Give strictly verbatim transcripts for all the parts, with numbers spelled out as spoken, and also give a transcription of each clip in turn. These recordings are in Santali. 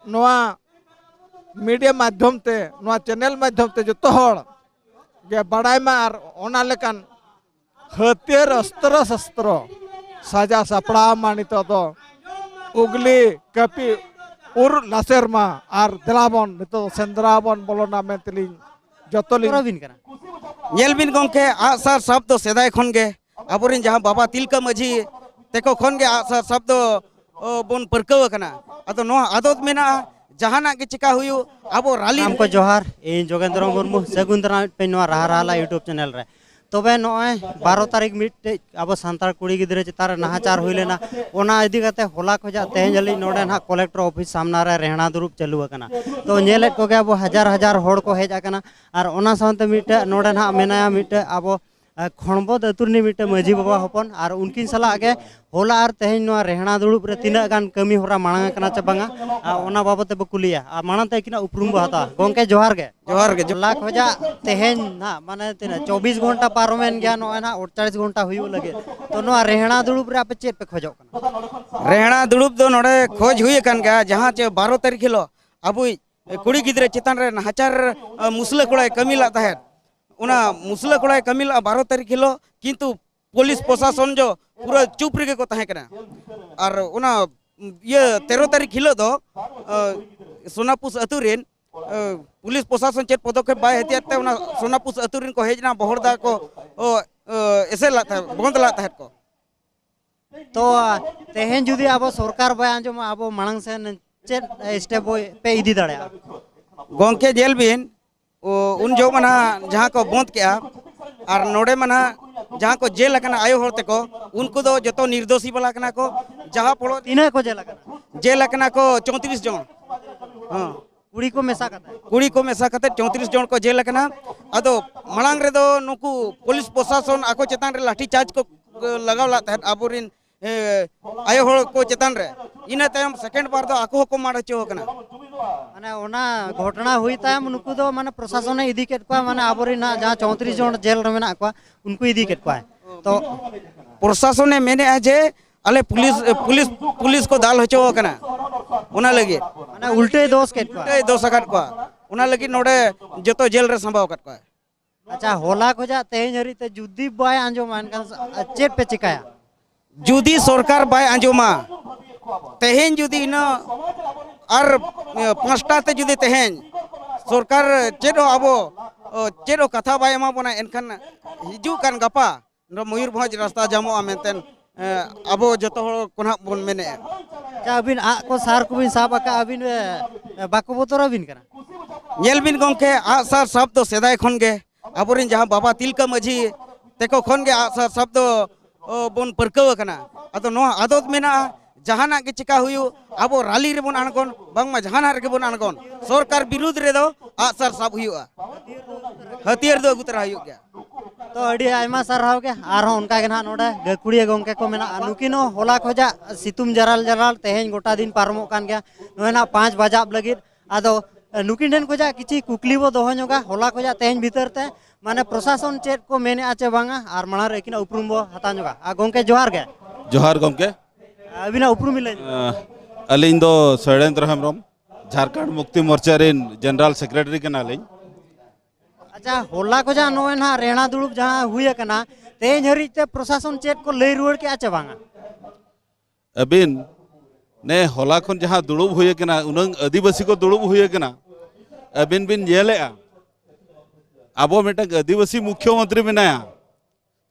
ᱱᱚᱣᱟ ᱢᱤᱰᱤᱭᱟ ᱢᱟᱫᱽᱫᱷᱚᱢ ᱛᱮ, ᱱᱚᱣᱟ ᱪᱮᱱᱮᱞ ᱢᱟᱫᱽᱫᱷᱚᱢ ᱛᱮ ᱡᱚᱛᱚ ᱦᱚᱲ ᱜᱮ ᱵᱟᱲᱟᱭ ᱢᱟ ᱟᱨ ᱚᱱᱟ ᱞᱮᱠᱟᱱ ᱦᱟᱹᱛᱭᱟᱹᱨ, ᱚᱥᱛᱨᱚ ᱥᱚᱥᱛᱨᱚ ᱥᱟᱡᱟᱣ ᱥᱟᱯᱲᱟᱣ ᱢᱟ ᱱᱤᱛᱚᱜ ᱫᱚ ᱩᱜᱽᱞᱤ ᱠᱟᱹᱯᱤ ᱩᱨ ᱞᱟᱥᱮᱨ ᱢᱟ ᱟᱨ ᱫᱮᱞᱟ ᱵᱚᱱ ᱱᱤᱛᱚᱜ ᱫᱚ ᱥᱮᱸᱫᱽᱨᱟ ᱵᱚᱱ ᱵᱚᱞᱚᱱᱟ ᱢᱮᱱᱛᱮᱞᱤᱧ ᱡᱚᱛᱚ ᱞᱤᱧ ᱯᱟᱹᱨᱟᱹᱵᱤᱱ ᱠᱟᱱᱟ᱾ ᱧᱮᱞ ᱵᱤᱱ ᱜᱚᱢᱠᱮ, ᱟᱜᱼᱥᱟᱨ ᱥᱟᱵ ᱫᱚ ᱥᱮᱫᱟᱭ ᱠᱷᱚᱱ ᱜᱮ ᱟᱵᱚᱨᱮᱱ ᱡᱟᱦᱟᱸ ᱵᱟᱵᱟ ᱛᱤᱞᱠᱟᱹ ᱢᱟᱹᱡᱷᱤ ᱛᱮᱠᱚ ᱠᱷᱚᱱ ᱜᱮ ᱟᱜᱼᱥᱟᱨ ᱥᱟᱵ ᱫᱚ ᱚ, ᱵᱚᱱ ᱯᱟᱹᱨᱠᱟᱹᱣ ᱟᱠᱟᱱᱟ᱾ ᱟᱫᱚ ᱱᱚᱣᱟ ᱟᱫᱚᱛ ᱢᱮᱱᱟᱜᱼᱟ, ᱡᱟᱦᱟᱱᱟᱜ ᱜᱮ ᱪᱤᱠᱟ ᱦᱩᱭᱩᱜ, ᱟᱵᱚ ᱨᱟᱞᱤ ᱥᱟᱱᱟᱢ ᱠᱚ ᱡᱚᱦᱟᱨ, ᱤᱧ ᱡᱳᱜᱮᱱᱫᱨᱚ ᱢᱩᱨᱢᱩ, ᱥᱟᱹᱜᱩᱱ ᱫᱟᱨᱟᱢ ᱯᱮ ᱱᱚᱣᱟ ᱨᱟᱦᱟ ᱨᱟᱦᱟᱞᱟ YouTube ᱪᱮᱱᱮᱞ ᱨᱮ᱾ ᱛᱚᱵᱮ ᱱᱚᱜᱼᱚᱭ ᱵᱟᱨᱚ ᱛᱟᱹᱨᱤᱠᱷ ᱢᱤᱫᱴᱮᱡ ᱟᱵᱚ ᱥᱟᱱᱛᱟᱲ ᱠᱩᱲᱤ ᱜᱤᱫᱽᱨᱟᱹ ᱪᱮᱛᱟᱱ ᱨᱮ ᱱᱟᱦᱟᱪᱟᱨ ᱦᱩᱭ ᱞᱮᱱᱟ, ᱚᱱᱟ ᱤᱫᱤ ᱠᱟᱛᱮ ᱦᱚᱞᱟ ᱠᱷᱚᱡᱟᱜ ᱛᱮᱦᱮᱧ ᱦᱟᱹᱞᱤᱡ ᱱᱚᱰᱮ ᱱᱟᱦᱟᱜ ᱠᱚᱞᱮᱠᱴᱚᱨ ᱚᱯᱷᱤᱥ ᱥᱟᱢᱱᱟ ᱨᱮ ᱨᱮᱦᱲᱟ ᱫᱩᱲᱩᱵ ᱪᱟᱹᱞᱩ ᱟᱠᱟᱱᱟ᱾ ᱛᱚ ᱧᱮᱞᱮᱫ ᱠᱚᱜᱮ ᱟᱵᱚ ᱦᱟᱡᱟᱨ ᱦᱟᱡᱟᱨ ᱦᱚᱲ ᱠᱚ ᱦᱮᱡ ᱟᱠᱟᱱᱟ, ᱟᱨ ᱚᱱᱟ ᱥᱟᱶᱛᱮ ᱢᱤᱫᱴᱮᱡ ᱱᱚᱰᱮ ᱱᱟᱦᱟᱜ ᱢᱮᱱᱟᱭᱟ ᱢᱤᱫᱴᱮᱡ ᱟᱵᱚ ᱟᱨ ᱠᱷᱚᱲᱵᱚᱫ ᱟᱹᱛᱩ ᱨᱤᱱᱤᱡ ᱢᱤᱫᱴᱮᱱ ᱢᱟᱹᱡᱷᱤ ᱵᱟᱵᱟ ᱦᱚᱯᱚᱱ, ᱟᱨ ᱩᱱᱠᱤᱱ ᱥᱟᱞᱟᱜ ᱜᱮ ᱦᱚᱞᱟ ᱟᱨ ᱛᱮᱦᱮᱧ ᱱᱚᱣᱟ ᱨᱮᱦᱲᱟ ᱫᱩᱲᱩᱵ ᱨᱮ ᱛᱤᱱᱟᱹᱜ ᱜᱟᱱ ᱠᱟᱹᱢᱤ ᱦᱚᱨᱟ ᱢᱟᱲᱟᱝ ᱟᱠᱟᱱᱟ ᱪᱮ ᱵᱟᱝᱟ, ᱟᱨ ᱚᱱᱟ ᱵᱟᱵᱚᱛ ᱛᱮᱵᱚ ᱠᱩᱞᱤᱭᱟ᱾ ᱟᱨ ᱢᱟᱲᱟᱝ ᱛᱮ ᱟᱹᱠᱤᱱᱟᱜ ᱩᱯᱨᱩᱢ ᱵᱚ ᱦᱟᱛᱟᱣᱟ᱾ ᱜᱚᱢᱠᱮ, ᱡᱚᱦᱟᱨ ᱜᱮ᱾ ᱡᱚᱦᱟᱨ ᱜᱮ, ᱡᱚᱦᱟᱨ᱾ ᱦᱚᱞᱟ ᱠᱷᱚᱡᱟᱜ ᱛᱮᱦᱮᱧ ᱱᱟᱦᱟᱜ, ᱢᱟᱱᱮ, ᱛᱤᱱᱟᱹᱜ, ᱪᱚᱵᱵᱤᱥ ᱜᱷᱚᱱᱴᱟ ᱯᱟᱨᱚᱢᱮᱱ ᱜᱮᱭᱟ, ᱱᱚᱜᱼᱚᱭ ᱱᱟᱦᱟᱜ ᱟᱴᱪᱟᱞᱤᱥ ᱜᱷᱚᱱᱴᱟ ᱦᱩᱭᱩᱜ ᱞᱟᱹᱜᱤᱫ᱾ ᱛᱚ ᱱᱚᱣᱟ ᱨᱮᱦᱲᱟ ᱫᱩᱲᱩᱵ ᱨᱮ ᱟᱯᱮ ᱪᱮᱫ ᱯᱮ ᱠᱷᱚᱡᱚᱜ ᱠᱟᱱᱟ? ᱨᱮᱦᱲᱟ ᱫᱩᱲᱩᱵ ᱫᱚ ᱱᱚᱰᱮ ᱠᱷᱚᱡᱽ ᱦᱩᱭ ᱟᱠᱟᱱ ᱜᱮᱭᱟ, ᱡᱟᱦᱟᱸ ᱪᱮ ᱵᱟᱨᱚ ᱛᱟᱹᱨᱤᱠᱷ ᱦᱤᱞᱳᱜ ᱟᱵᱚᱭᱤᱡ ᱠᱩᱲᱤ ᱜᱤᱫᱽᱨᱟᱹ ᱪᱮᱛᱟᱱ ᱨᱮ ᱱᱟᱦᱟᱪᱟᱨ, ᱟ, ᱢᱩᱥᱞᱟᱹ ᱠᱚᱲᱟᱭ ᱠᱟᱹᱢᱤ ᱞᱮᱫ ᱛᱟᱦᱮᱸᱫ᱾ ᱚᱱᱟ ᱢᱩᱥᱞᱟᱹ ᱠᱚᱲᱟᱭ ᱠᱟᱹᱢᱤ ᱞᱮᱫᱼᱟ ᱵᱟᱨᱚ ᱛᱟᱹᱨᱤᱠᱷ ᱦᱤᱞᱳᱜ, ᱠᱤᱱᱛᱩ ᱯᱩᱞᱤᱥ ᱯᱨᱚᱥᱟᱥᱚᱱ ᱫᱚ ᱯᱩᱨᱟᱹ ᱪᱩᱯ ᱨᱮᱜᱮ ᱠᱚ ᱛᱟᱦᱮᱸ ᱠᱟᱱᱟ᱾ ᱟᱨ ᱚᱱᱟ ᱤᱭᱟᱹ ᱛᱮᱨᱚ ᱛᱟᱹᱨᱤᱠᱷ ᱦᱤᱞᱳᱜ ᱫᱚ, ᱟ, ᱥᱳᱱᱟᱯᱩᱥ ᱟᱹᱛᱩ ᱨᱮᱱ, ᱟ, ᱯᱩᱞᱤᱥ ᱯᱨᱚᱥᱟᱥᱚᱱ ᱪᱮᱫ ᱯᱚᱫᱚᱠᱷᱮᱯ ᱵᱟᱭ ᱦᱟᱛᱟᱣ ᱛᱮ ᱚᱱᱟ ᱥᱳᱱᱟᱯᱩᱥ ᱟᱹᱛᱩ ᱨᱮᱱ ᱠᱚ ᱦᱮᱡ ᱮᱱᱟ, ᱵᱚᱦᱚᱲᱫᱟ ᱠᱚ, ᱚ, ᱚ, ᱮᱥᱮᱫ ᱞᱮᱫ ᱛᱟᱦᱮᱸᱫ, ᱵᱚᱱᱫ ᱞᱮᱫ ᱛᱟᱦᱮᱸᱫ ᱠᱚ᱾ ᱛᱚ ᱛᱮᱦᱮᱧ ᱡᱩᱫᱤ ᱟᱵᱚ ᱥᱚᱨᱠᱟᱨ ᱵᱟᱭ ᱟᱸᱡᱚᱢᱟ, ᱟᱵᱚ ᱢᱟᱲᱟᱝ ᱥᱮᱱ ᱪᱮᱫ ᱥᱴᱮᱯ ᱵᱚ, ᱯᱮ ᱤᱫᱤ ᱫᱟᱲᱮᱭᱟᱜᱼᱟ? ᱜᱚᱢᱠᱮ, ᱧᱮᱞ ᱵᱤᱱ, ᱩ-, ᱩᱱ ᱡᱚᱦᱚᱜ ᱢᱟ ᱱᱟᱦᱟᱜ ᱡᱟᱦᱟᱸ ᱠᱚ ᱵᱚᱸᱫᱽ ᱠᱮᱜᱼᱟ, ᱟᱨ ᱱᱚᱰᱮ ᱢᱟ ᱱᱟᱦᱟᱜ ᱡᱟᱦᱟᱸ ᱠᱚ ᱡᱮᱞ ᱟᱠᱟᱱᱟ ᱟᱭᱳ ᱦᱚᱲ ᱛᱮᱠᱚ, ᱩᱱᱠᱩ ᱫᱚ ᱡᱚᱛᱚ ᱱᱤᱨᱫᱳᱥᱤ ᱵᱟᱞᱟ ᱠᱟᱱᱟ ᱠᱚ᱾ ᱡᱟᱦᱟᱸ ᱯᱚᱞᱚ ᱛᱤᱱᱟᱹᱜ ᱠᱚ ᱡᱮᱞ ᱟᱠᱟᱱᱟ? ᱡᱮᱞ ᱟᱠᱟᱱᱟ ᱠᱚ ᱪᱳᱭᱛᱨᱤᱥ ᱡᱚᱱ᱾ ᱦᱮᱸ᱾ ᱠᱩᱲᱤ ᱠᱚ ᱢᱮᱥᱟ ᱠᱟᱛᱮ? ᱠᱩᱲᱤ ᱠᱚ ᱢᱮᱥᱟ ᱠᱟᱛᱮ ᱪᱳᱭᱛᱨᱤᱥ ᱡᱚᱱ ᱠᱚ ᱡᱮᱞ ᱟᱠᱟᱱᱟ᱾ ᱟᱫᱚ ᱢᱟᱲᱟᱝ ᱨᱮᱫᱚ ᱱᱩᱠᱩ ᱯᱩᱞᱤᱥ ᱯᱨᱚᱥᱟᱥᱚᱱ ᱟᱠᱚ ᱪᱮᱛᱟᱱ ᱨᱮ ᱞᱟᱴᱷᱤ ᱪᱟᱨᱡᱽ ᱠᱚ ᱞᱟᱜᱟᱣ ᱞᱮᱫ ᱛᱟᱦᱮᱸᱫ ᱟᱵᱚᱨᱮᱱ, ᱮ, ᱟᱭᱳ ᱦᱚᱲ ᱠᱚ ᱪᱮᱛᱟᱱ ᱨᱮ᱾ ᱤᱱᱟᱹ ᱛᱟᱭᱚᱢ ᱥᱮᱠᱮᱱᱰ ᱵᱟᱨ ᱫᱚ ᱟᱠᱚ ᱦᱚᱸᱠᱚ ᱢᱟᱨ ᱦᱚᱪᱚ ᱟᱠᱟᱱᱟ᱾ ᱢᱟᱱᱮ ᱚᱱᱟ ᱜᱷᱚᱴᱚᱱᱟ ᱦᱩᱭ ᱛᱟᱭᱚᱢ ᱱᱩᱠᱩ ᱫᱚ, ᱢᱟᱱᱮ, ᱯᱨᱚᱥᱟᱥᱚᱱᱮ ᱤᱫᱤ ᱠᱮᱫ ᱠᱚᱣᱟ, ᱢᱟᱱᱮ ᱟᱵᱚᱨᱮᱱ ᱱᱟᱜ ᱡᱟᱦᱟᱸ ᱪᱳᱭᱛᱨᱤᱥ ᱡᱚᱱ ᱡᱮᱞ ᱨᱮ ᱢᱮᱱᱟᱜ ᱠᱚᱣᱟ, ᱩᱱᱠᱩ ᱤᱫᱤ ᱠᱮᱫ ᱠᱚᱣᱟᱭ᱾ ᱛᱚ ᱯᱨᱚᱥᱟᱥᱚᱱᱮ ᱢᱮᱱᱮᱫᱼᱟ ᱡᱮ ᱟᱞᱮ ᱯᱩᱞᱤᱥ, ᱯᱩᱞᱤᱥ, ᱯᱩᱞᱤᱥ ᱠᱚ ᱫᱟᱞ ᱦᱚᱪᱚ ᱟᱠᱟᱱᱟ᱾ ᱚᱱᱟ ᱞᱟᱹᱜᱤᱫ᱾ ᱢᱟᱱᱮ ᱩᱞᱴᱟᱹᱭ ᱫᱚᱥ ᱠᱮᱫ ᱠᱚᱣᱟ᱾ ᱩᱞᱴᱟᱹᱭ ᱫᱚᱥ ᱟᱠᱟᱫ ᱠᱚᱣᱟ᱾ ᱚᱱᱟ ᱞᱟᱹᱜᱤᱫ ᱱᱚᱰᱮ ᱡᱚᱛᱚ ᱡᱮᱞ ᱨᱮ ᱥᱟᱢᱵᱟᱣ ᱟᱠᱟᱫ ᱠᱚᱣᱟ᱾ ᱟᱪᱪᱷᱟ, ᱦᱚᱞᱟ ᱠᱷᱚᱱᱟᱜ ᱛᱮᱦᱮᱧ ᱦᱟᱹᱨᱤᱡ ᱛᱮ ᱡᱩᱫᱤ ᱵᱟᱭ ᱟᱸᱡᱚᱢᱟ, ᱮᱱᱠᱷᱟᱱ ᱪᱮᱫ ᱯᱮ ᱪᱤᱠᱟᱹᱭᱟ? ᱡᱩᱫᱤ ᱥᱚᱨᱠᱟᱨ ᱵᱟᱭ ᱟᱸᱡᱚᱢᱟ, ᱛᱮᱦᱮᱧ ᱡᱩᱫᱤ ᱤᱱᱟᱹ ᱟᱨ ᱯᱟᱸᱪᱴᱟ ᱛᱮ ᱡᱩᱫᱤ ᱛᱮᱦᱮᱧ ᱥᱚᱨᱠᱟᱨ ᱪᱮᱫ ᱦᱚᱸ ᱟᱵᱚ ᱪᱮᱫ ᱦᱚᱸ ᱠᱟᱛᱷᱟ ᱵᱟᱭ ᱮᱢᱟ ᱵᱚᱱᱟ, ᱮᱱᱠᱷᱟᱱ ᱦᱤᱡᱩᱜ ᱠᱟᱱ ᱜᱟᱯᱟ ᱱᱚᱰᱮ ᱢᱚᱭᱩᱨᱵᱷᱚᱸᱡᱽ ᱨᱟᱥᱛᱟ ᱡᱟᱢᱚᱜᱼᱟ ᱢᱮᱱᱛᱮ ᱟᱵᱚ ᱡᱚᱛᱚ ᱦᱚᱲ ᱠᱚ ᱱᱟᱦᱟᱜ ᱵᱚᱱ ᱢᱮᱱᱮᱫᱼᱟ᱾ ᱟᱪᱪᱷᱟ, ᱟᱹᱵᱤᱱ ᱟᱜ ᱠᱚ ᱥᱟᱨ ᱠᱚᱵᱤᱱ ᱥᱟᱵ ᱟᱠᱟᱫ, ᱟᱹᱵᱤᱱ ᱵᱟᱠᱚ ᱵᱚᱛᱚᱨ ᱟᱹᱵᱤᱱ ᱠᱟᱱᱟ? ᱧᱮᱞ ᱵᱤᱱ ᱜᱚᱢᱠᱮ, ᱟᱜᱼᱥᱟᱨ ᱥᱟᱵ ᱫᱚ ᱥᱮᱫᱟᱭ ᱠᱷᱚᱱ ᱜᱮ ᱟᱵᱚᱨᱮᱱ ᱡᱟᱦᱟᱸ ᱵᱟᱵᱟ ᱛᱤᱞᱠᱟᱹ ᱢᱟᱹᱡᱷᱤ ᱛᱮᱠᱚ ᱠᱷᱚᱱ ᱜᱮ ᱟᱜᱼᱥᱟᱨ ᱥᱟᱵ ᱫᱚ ᱚ, ᱵᱚᱱ ᱯᱟᱹᱨᱠᱟᱹᱣ ᱟᱠᱟᱱᱟ᱾ ᱟᱫᱚ ᱱᱚᱣᱟ ᱟᱫᱚᱛ ᱢᱮᱱᱟᱜᱼᱟ, ᱡᱟᱦᱟᱱᱟᱜ ᱜᱮ ᱪᱮᱠᱟ ᱦᱩᱭᱩᱜ, ᱟᱵᱚ ᱨᱟᱞᱤ ᱨᱮᱵᱚᱱ ᱟᱬᱜᱚᱱ, ᱵᱟᱝᱢᱟ ᱡᱟᱦᱟᱱᱟᱜ ᱨᱮᱜᱮ ᱵᱚᱱ ᱟᱬᱜᱚᱱ, ᱥᱚᱨᱠᱟᱨ ᱵᱤᱨᱩᱫᱽ ᱨᱮᱫᱚ ᱟᱜᱼᱥᱟᱨ ᱥᱟᱵ ᱦᱩᱭᱩᱜᱼᱟ, ᱦᱟᱹᱛᱭᱟᱹᱨ ᱫᱚ ᱟᱹᱜᱩ ᱛᱚᱨᱟ ᱦᱩᱭᱩᱜ ᱜᱮᱭᱟ᱾ ᱛᱚ, ᱟᱹᱰᱤ ᱟᱭᱢᱟ ᱥᱟᱨᱦᱟᱣ ᱜᱮ᱾ ᱟᱨᱦᱚᱸ ᱚᱱᱠᱟ ᱜᱮ ᱱᱟᱦᱟᱜ ᱱᱚᱰᱮ ᱜᱟᱹᱠᱷᱩᱲᱤᱭᱟᱹ ᱜᱚᱢᱠᱮ ᱠᱚ ᱢᱮᱱᱟᱜᱼᱟ, ᱱᱩᱠᱤᱱ ᱦᱚᱸ ᱦᱚᱞᱟ ᱠᱷᱚᱱᱟᱜ ᱥᱤᱛᱩᱝ ᱡᱟᱨᱟᱞ ᱡᱟᱨᱟᱞ ᱛᱮᱦᱮᱧ ᱜᱚᱴᱟ ᱫᱤᱱ ᱯᱟᱨᱚᱢᱚᱜ ᱠᱟᱱ ᱜᱮᱭᱟ, ᱱᱚᱜᱼᱚᱭ ᱱᱟᱦᱟᱜ ᱯᱟᱸᱪ ᱵᱟᱡᱟᱜ ᱞᱟᱹᱜᱤᱫ᱾ ᱟᱫᱚ ᱱᱩᱠᱤᱱ ᱴᱷᱮᱱ ᱠᱷᱚᱱᱟᱜ ᱠᱤᱪᱷᱤ ᱠᱩᱠᱞᱤ ᱵᱚ ᱫᱚᱦᱚ ᱧᱚᱜᱟ ᱦᱚᱞᱟ ᱠᱷᱚᱱᱟᱜ ᱛᱮᱦᱮᱧ ᱵᱷᱤᱛᱟᱹᱨ ᱛᱮ, ᱢᱟᱱᱮ ᱯᱨᱚᱥᱟᱥᱚᱱ ᱪᱮᱫ ᱠᱚ ᱢᱮᱱᱮᱫᱼᱟ ᱪᱮ ᱵᱟᱝᱟ, ᱟᱨ ᱢᱟᱲᱟᱝ ᱨᱮ ᱟᱹᱠᱤᱱᱟᱜ ᱩᱯᱨᱩᱢ ᱵᱚ ᱦᱟᱛᱟᱣ ᱧᱚᱜᱟ᱾ ᱟᱨ ᱜᱚᱢᱠᱮ, ᱡᱚᱦᱟᱨ ᱜᱮ᱾ ᱡᱚᱦᱟᱨ ᱜᱚᱢᱠᱮ᱾ ᱟᱹᱵᱤᱱᱟᱜ ᱩᱯᱨᱩᱢ ᱵᱤᱱ ᱞᱟᱹᱭ ᱧᱚᱜᱟ? ᱟᱹᱞᱤᱧ ᱫᱚ ᱥᱚᱭᱲᱮᱱᱫᱨᱚ ᱦᱮᱢᱵᱨᱚᱢ, ᱡᱷᱟᱨᱠᱷᱚᱸᱰ ᱢᱩᱠᱛᱤ ᱢᱳᱨᱪᱟ ᱨᱮᱱ ᱡᱮᱱᱟᱨᱟᱞ ᱥᱮᱠᱨᱮᱴᱟᱨᱤ ᱠᱟᱱᱟᱞᱤᱧ᱾ ᱟᱪᱪᱷᱟ, ᱦᱚᱞᱟ ᱠᱷᱚᱱᱟᱜ ᱱᱚᱜᱼᱚᱭ ᱱᱟᱦᱟᱜ ᱨᱮᱲᱟ ᱫᱩᱲᱩᱵ ᱡᱟᱦᱟᱸ ᱦᱩᱭ ᱟᱠᱟᱱᱟ, ᱛᱮᱦᱮᱧ ᱦᱟᱹᱨᱤᱡ ᱛᱮ ᱯᱨᱚᱥᱟᱥᱚᱱ ᱪᱮᱫ ᱠᱚ ᱞᱟᱹᱭ ᱨᱩᱣᱟᱹᱲ ᱠᱮᱫᱼᱟ ᱪᱮ ᱵᱟᱝᱟ? ᱟᱹᱵᱤᱱ ᱱᱮ ᱦᱚᱞᱟ ᱠᱷᱚᱱ ᱡᱟᱦᱟᱸ ᱫᱩᱲᱩᱵ ᱦᱩᱭ ᱟᱠᱟᱱᱟ, ᱩᱱᱟᱹᱝ ᱟᱹᱫᱤᱵᱟᱹᱥᱤ ᱠᱚ ᱫᱩᱲᱩᱵ ᱦᱩᱭ ᱟᱠᱟᱱᱟ, ᱟᱹᱵᱤᱱ ᱵᱤᱱ ᱧᱮᱞᱮᱜᱼᱟ, ᱟᱵᱚ ᱢᱤᱫᱴᱟᱝ ᱟᱹᱫᱤᱵᱟᱹᱥᱤ ᱢᱩᱠᱷᱭᱚᱢᱚᱱᱛᱨᱤ ᱢᱮᱱᱟᱭᱟ,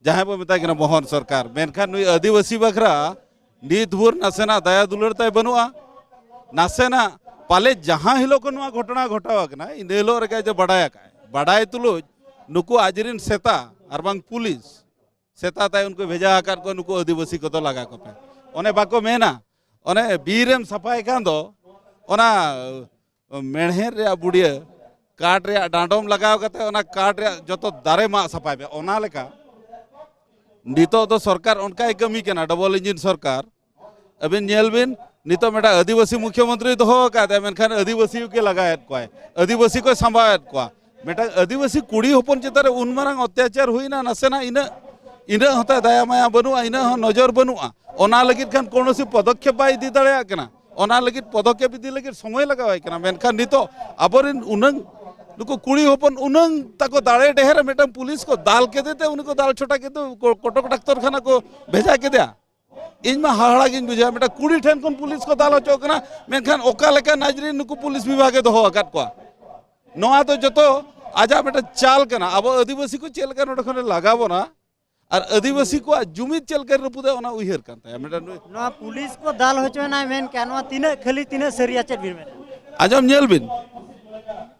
ᱡᱟᱦᱟᱸᱭ ᱵᱚ ᱢᱮᱛᱟᱭ ᱠᱟᱱᱟ ᱢᱳᱦᱚᱱ ᱥᱚᱨᱠᱟᱨ, ᱢᱮᱱᱠᱷᱟᱱ ᱱᱩᱭ ᱟᱹᱫᱤᱵᱟᱹᱥᱤ ᱵᱟᱠᱷᱨᱟ ᱱᱤᱛ ᱵᱷᱳᱨ ᱱᱟᱥᱮᱱᱟᱜ ᱫᱟᱭᱟ ᱫᱩᱞᱟᱹᱲ ᱛᱟᱭ ᱵᱟᱹᱱᱩᱜᱼᱟ᱾ ᱱᱟᱥᱮᱱᱟᱜ ᱯᱟᱞᱮ ᱡᱟᱦᱟᱸ ᱦᱤᱞᱳᱜ ᱠᱷᱚᱱ ᱱᱚᱣᱟ ᱜᱷᱚᱴᱚᱱᱟ ᱜᱷᱚᱴᱟᱣ ᱟᱠᱟᱱᱟ, ᱤᱱᱟᱹ ᱦᱤᱞᱳᱜ ᱨᱮᱜᱮ ᱟᱡ ᱫᱚ ᱵᱟᱰᱟᱭ ᱟᱠᱟᱫᱼᱟᱭ᱾ ᱵᱟᱰᱟᱭ ᱛᱩᱞᱩᱡ ᱱᱩᱠᱩ ᱟᱡᱨᱤᱱ ᱥᱮᱛᱟ ᱟᱨ ᱵᱟᱝ ᱯᱩᱞᱤᱥ ᱥᱮᱛᱟ ᱛᱟᱭ ᱩᱱᱠᱩ ᱵᱷᱮᱡᱟ ᱟᱠᱟᱫ ᱠᱚᱣᱟ, ᱱᱩᱠᱩ ᱟᱹᱫᱤᱵᱟᱹᱥᱤ ᱠᱚᱫᱚ ᱞᱟᱜᱟ ᱠᱚᱯᱮ᱾ ᱚᱱᱮ ᱵᱟᱠᱚ ᱢᱮᱱᱟ, ᱚᱱᱮ ᱵᱤᱨ ᱮᱢ ᱥᱟᱯᱷᱟᱭ ᱠᱷᱟᱱ ᱫᱚ ᱚᱱᱟ ᱢᱮᱬᱦᱮᱫ ᱨᱮᱭᱟᱜ ᱵᱩᱰᱤᱭᱟᱹ, ᱠᱟᱴ ᱨᱮᱭᱟᱜ ᱰᱟᱸᱰᱚᱢ ᱞᱟᱜᱟᱣ ᱠᱟᱛᱮ ᱚᱱᱟ ᱠᱟᱴ ᱨᱮᱭᱟᱜ ᱡᱚᱛᱚ ᱫᱟᱨᱮ ᱢᱟᱜ ᱥᱟᱯᱷᱟᱭ ᱢᱮ᱾ ᱚᱱᱟ ᱞᱮᱠᱟ ᱱᱤᱛᱚᱜ ᱫᱚ ᱥᱚᱨᱠᱟᱨ ᱚᱱᱠᱟᱭ ᱠᱟᱹᱢᱤ ᱠᱟᱱᱟ, ᱰᱚᱵᱚᱞ ᱤᱧᱡᱤᱱ ᱥᱚᱨᱠᱟᱨ᱾ ᱟᱹᱵᱤᱱ ᱧᱮᱞ ᱵᱤᱱ, ᱱᱤᱛᱚᱜ ᱢᱤᱫᱴᱟᱝ ᱟᱹᱫᱤᱵᱟᱹᱥᱤ ᱢᱩᱠᱷᱭᱚᱢᱚᱱᱛᱨᱤ ᱫᱚᱦᱚ ᱟᱠᱟᱫᱮᱭᱟ, ᱢᱮᱱᱠᱷᱟᱱ ᱟᱹᱫᱤᱵᱟᱹᱥᱤ ᱜᱮ ᱞᱟᱜᱟᱭᱮᱫ ᱠᱚᱣᱟᱭ, ᱟᱹᱫᱤᱵᱟᱹᱥᱤ ᱠᱚᱭ ᱥᱟᱢᱵᱟᱣᱮᱫ ᱠᱚᱣᱟ᱾ ᱢᱤᱫᱴᱟᱝ ᱟᱹᱫᱤᱵᱟᱹᱥᱤ ᱠᱩᱲᱤ ᱦᱚᱯᱚᱱ ᱪᱮᱛᱟᱱ ᱨᱮ ᱩᱱ ᱢᱟᱨᱟᱝ ᱚᱛᱛᱟᱪᱟᱨ ᱦᱩᱭᱱᱟ, ᱱᱟᱥᱮᱱᱟᱜ ᱤᱱᱟᱹᱜ, ᱤᱱᱟᱹᱜ ᱦᱚᱸᱛᱟᱭ ᱫᱟᱭᱟ ᱢᱟᱭᱟ ᱵᱟᱹᱱᱩᱜᱼᱟ, ᱤᱱᱟᱹᱜ ᱦᱚᱸ ᱱᱚᱡᱚᱨ ᱵᱟᱹᱱᱩᱜᱼᱟ᱾ ᱚᱱᱟ ᱞᱟᱹᱜᱤᱫ ᱠᱷᱟᱱ ᱠᱳᱱᱳᱥᱤ ᱯᱚᱫᱚᱠᱷᱮᱯ ᱵᱟᱭ ᱤᱫᱤ ᱫᱟᱲᱮᱭᱟᱜ ᱠᱟᱱᱟ᱾ ᱚᱱᱟ ᱞᱟᱹᱜᱤᱫ ᱯᱚᱫᱚᱠᱷᱮᱯ ᱤᱫᱤ ᱞᱟᱹᱜᱤᱫ ᱥᱚᱢᱚᱭ ᱞᱟᱜᱟᱣᱟᱭ ᱠᱟᱱᱟ᱾ ᱢᱮᱱᱠᱷᱟᱱ ᱱᱤᱛᱚᱜ ᱟᱵᱚᱨᱮᱱ ᱩᱱᱟᱹᱝ, ᱱᱩᱠᱩ ᱠᱩᱲᱤ ᱦᱚᱯᱚᱱ ᱩᱱᱟᱹᱝ ᱛᱟᱠᱚ ᱫᱟᱲᱮ ᱰᱷᱮᱨ ᱨᱮ ᱢᱤᱫᱴᱟᱝ ᱯᱩᱞᱤᱥ ᱠᱚ ᱫᱟᱞ ᱠᱮᱫᱮ ᱛᱮ ᱩᱱᱤ ᱠᱚ ᱫᱟᱞ ᱪᱷᱚᱴᱟ ᱠᱮᱫᱮ, ᱠᱚ-, ᱠᱚᱴᱚᱠ ᱰᱟᱠᱛᱚᱨ ᱠᱷᱟᱱᱟ ᱠᱚ ᱵᱷᱮᱡᱟ ᱠᱮᱫᱮᱭᱟ᱾ ᱤᱧ ᱢᱟ ᱦᱟᱦᱟᱲᱟ ᱜᱤᱧ ᱵᱩᱡᱷᱟᱹᱣᱟ, ᱢᱤᱫᱴᱟᱝ ᱠᱩᱲᱤ ᱴᱷᱮᱱ ᱠᱷᱚᱱ ᱯᱩᱞᱤᱥ ᱠᱚ ᱫᱟᱞ ᱦᱚᱪᱚ ᱠᱟᱱᱟ, ᱢᱮᱱᱠᱷᱟᱱ ᱚᱠᱟ ᱞᱮᱠᱟ ᱱᱟᱡᱽᱨᱤᱱ ᱱᱩᱠᱩ ᱯᱩᱞᱤᱥ ᱵᱤᱵᱷᱟᱜᱮ ᱫᱚᱦᱚ ᱟᱠᱟᱫ ᱠᱚᱣᱟ? ᱱᱚᱣᱟ ᱫᱚ ᱡᱚᱛᱚ ᱟᱡᱟᱜ ᱢᱤᱫᱴᱟᱝ ᱪᱟᱞ ᱠᱟᱱᱟ᱾ ᱟᱵᱚ ᱟᱹᱫᱤᱵᱟᱹᱥᱤ ᱠᱚ ᱪᱮᱫ ᱞᱮᱠᱟ ᱱᱚᱰᱮ ᱠᱷᱚᱱᱮ ᱞᱟᱜᱟ ᱵᱚᱱᱟ ᱟᱨ ᱟᱹᱫᱤᱵᱟᱹᱥᱤ ᱠᱚᱣᱟᱜ ᱡᱩᱢᱤᱫ ᱪᱮᱫ ᱞᱮᱠᱟ ᱨᱟᱹᱯᱩᱫᱟ, ᱚᱱᱟ ᱩᱭᱦᱟᱹᱨ ᱠᱟᱱ ᱛᱟᱭᱟ᱾ ᱢᱤᱫᱴᱟᱝ ᱱᱩᱭ ᱱᱚᱣᱟ ᱯᱩᱞᱤᱥ ᱠᱚ ᱫᱟᱞ ᱦᱚᱪᱚᱭᱮᱱᱟ ᱢᱮᱱ ᱠᱮᱜᱼᱟ, ᱱᱚᱣᱟ ᱛᱤᱱᱟᱹᱜ ᱠᱷᱟᱹᱞᱤ, ᱛᱤᱱᱟᱹᱜ ᱥᱟᱹᱨᱤᱭᱟ, ᱪᱮᱫ ᱵᱤᱱ ᱢᱮᱱᱟ? ᱟᱸᱡᱚᱢ ᱧᱮᱞ ᱵᱤᱱ,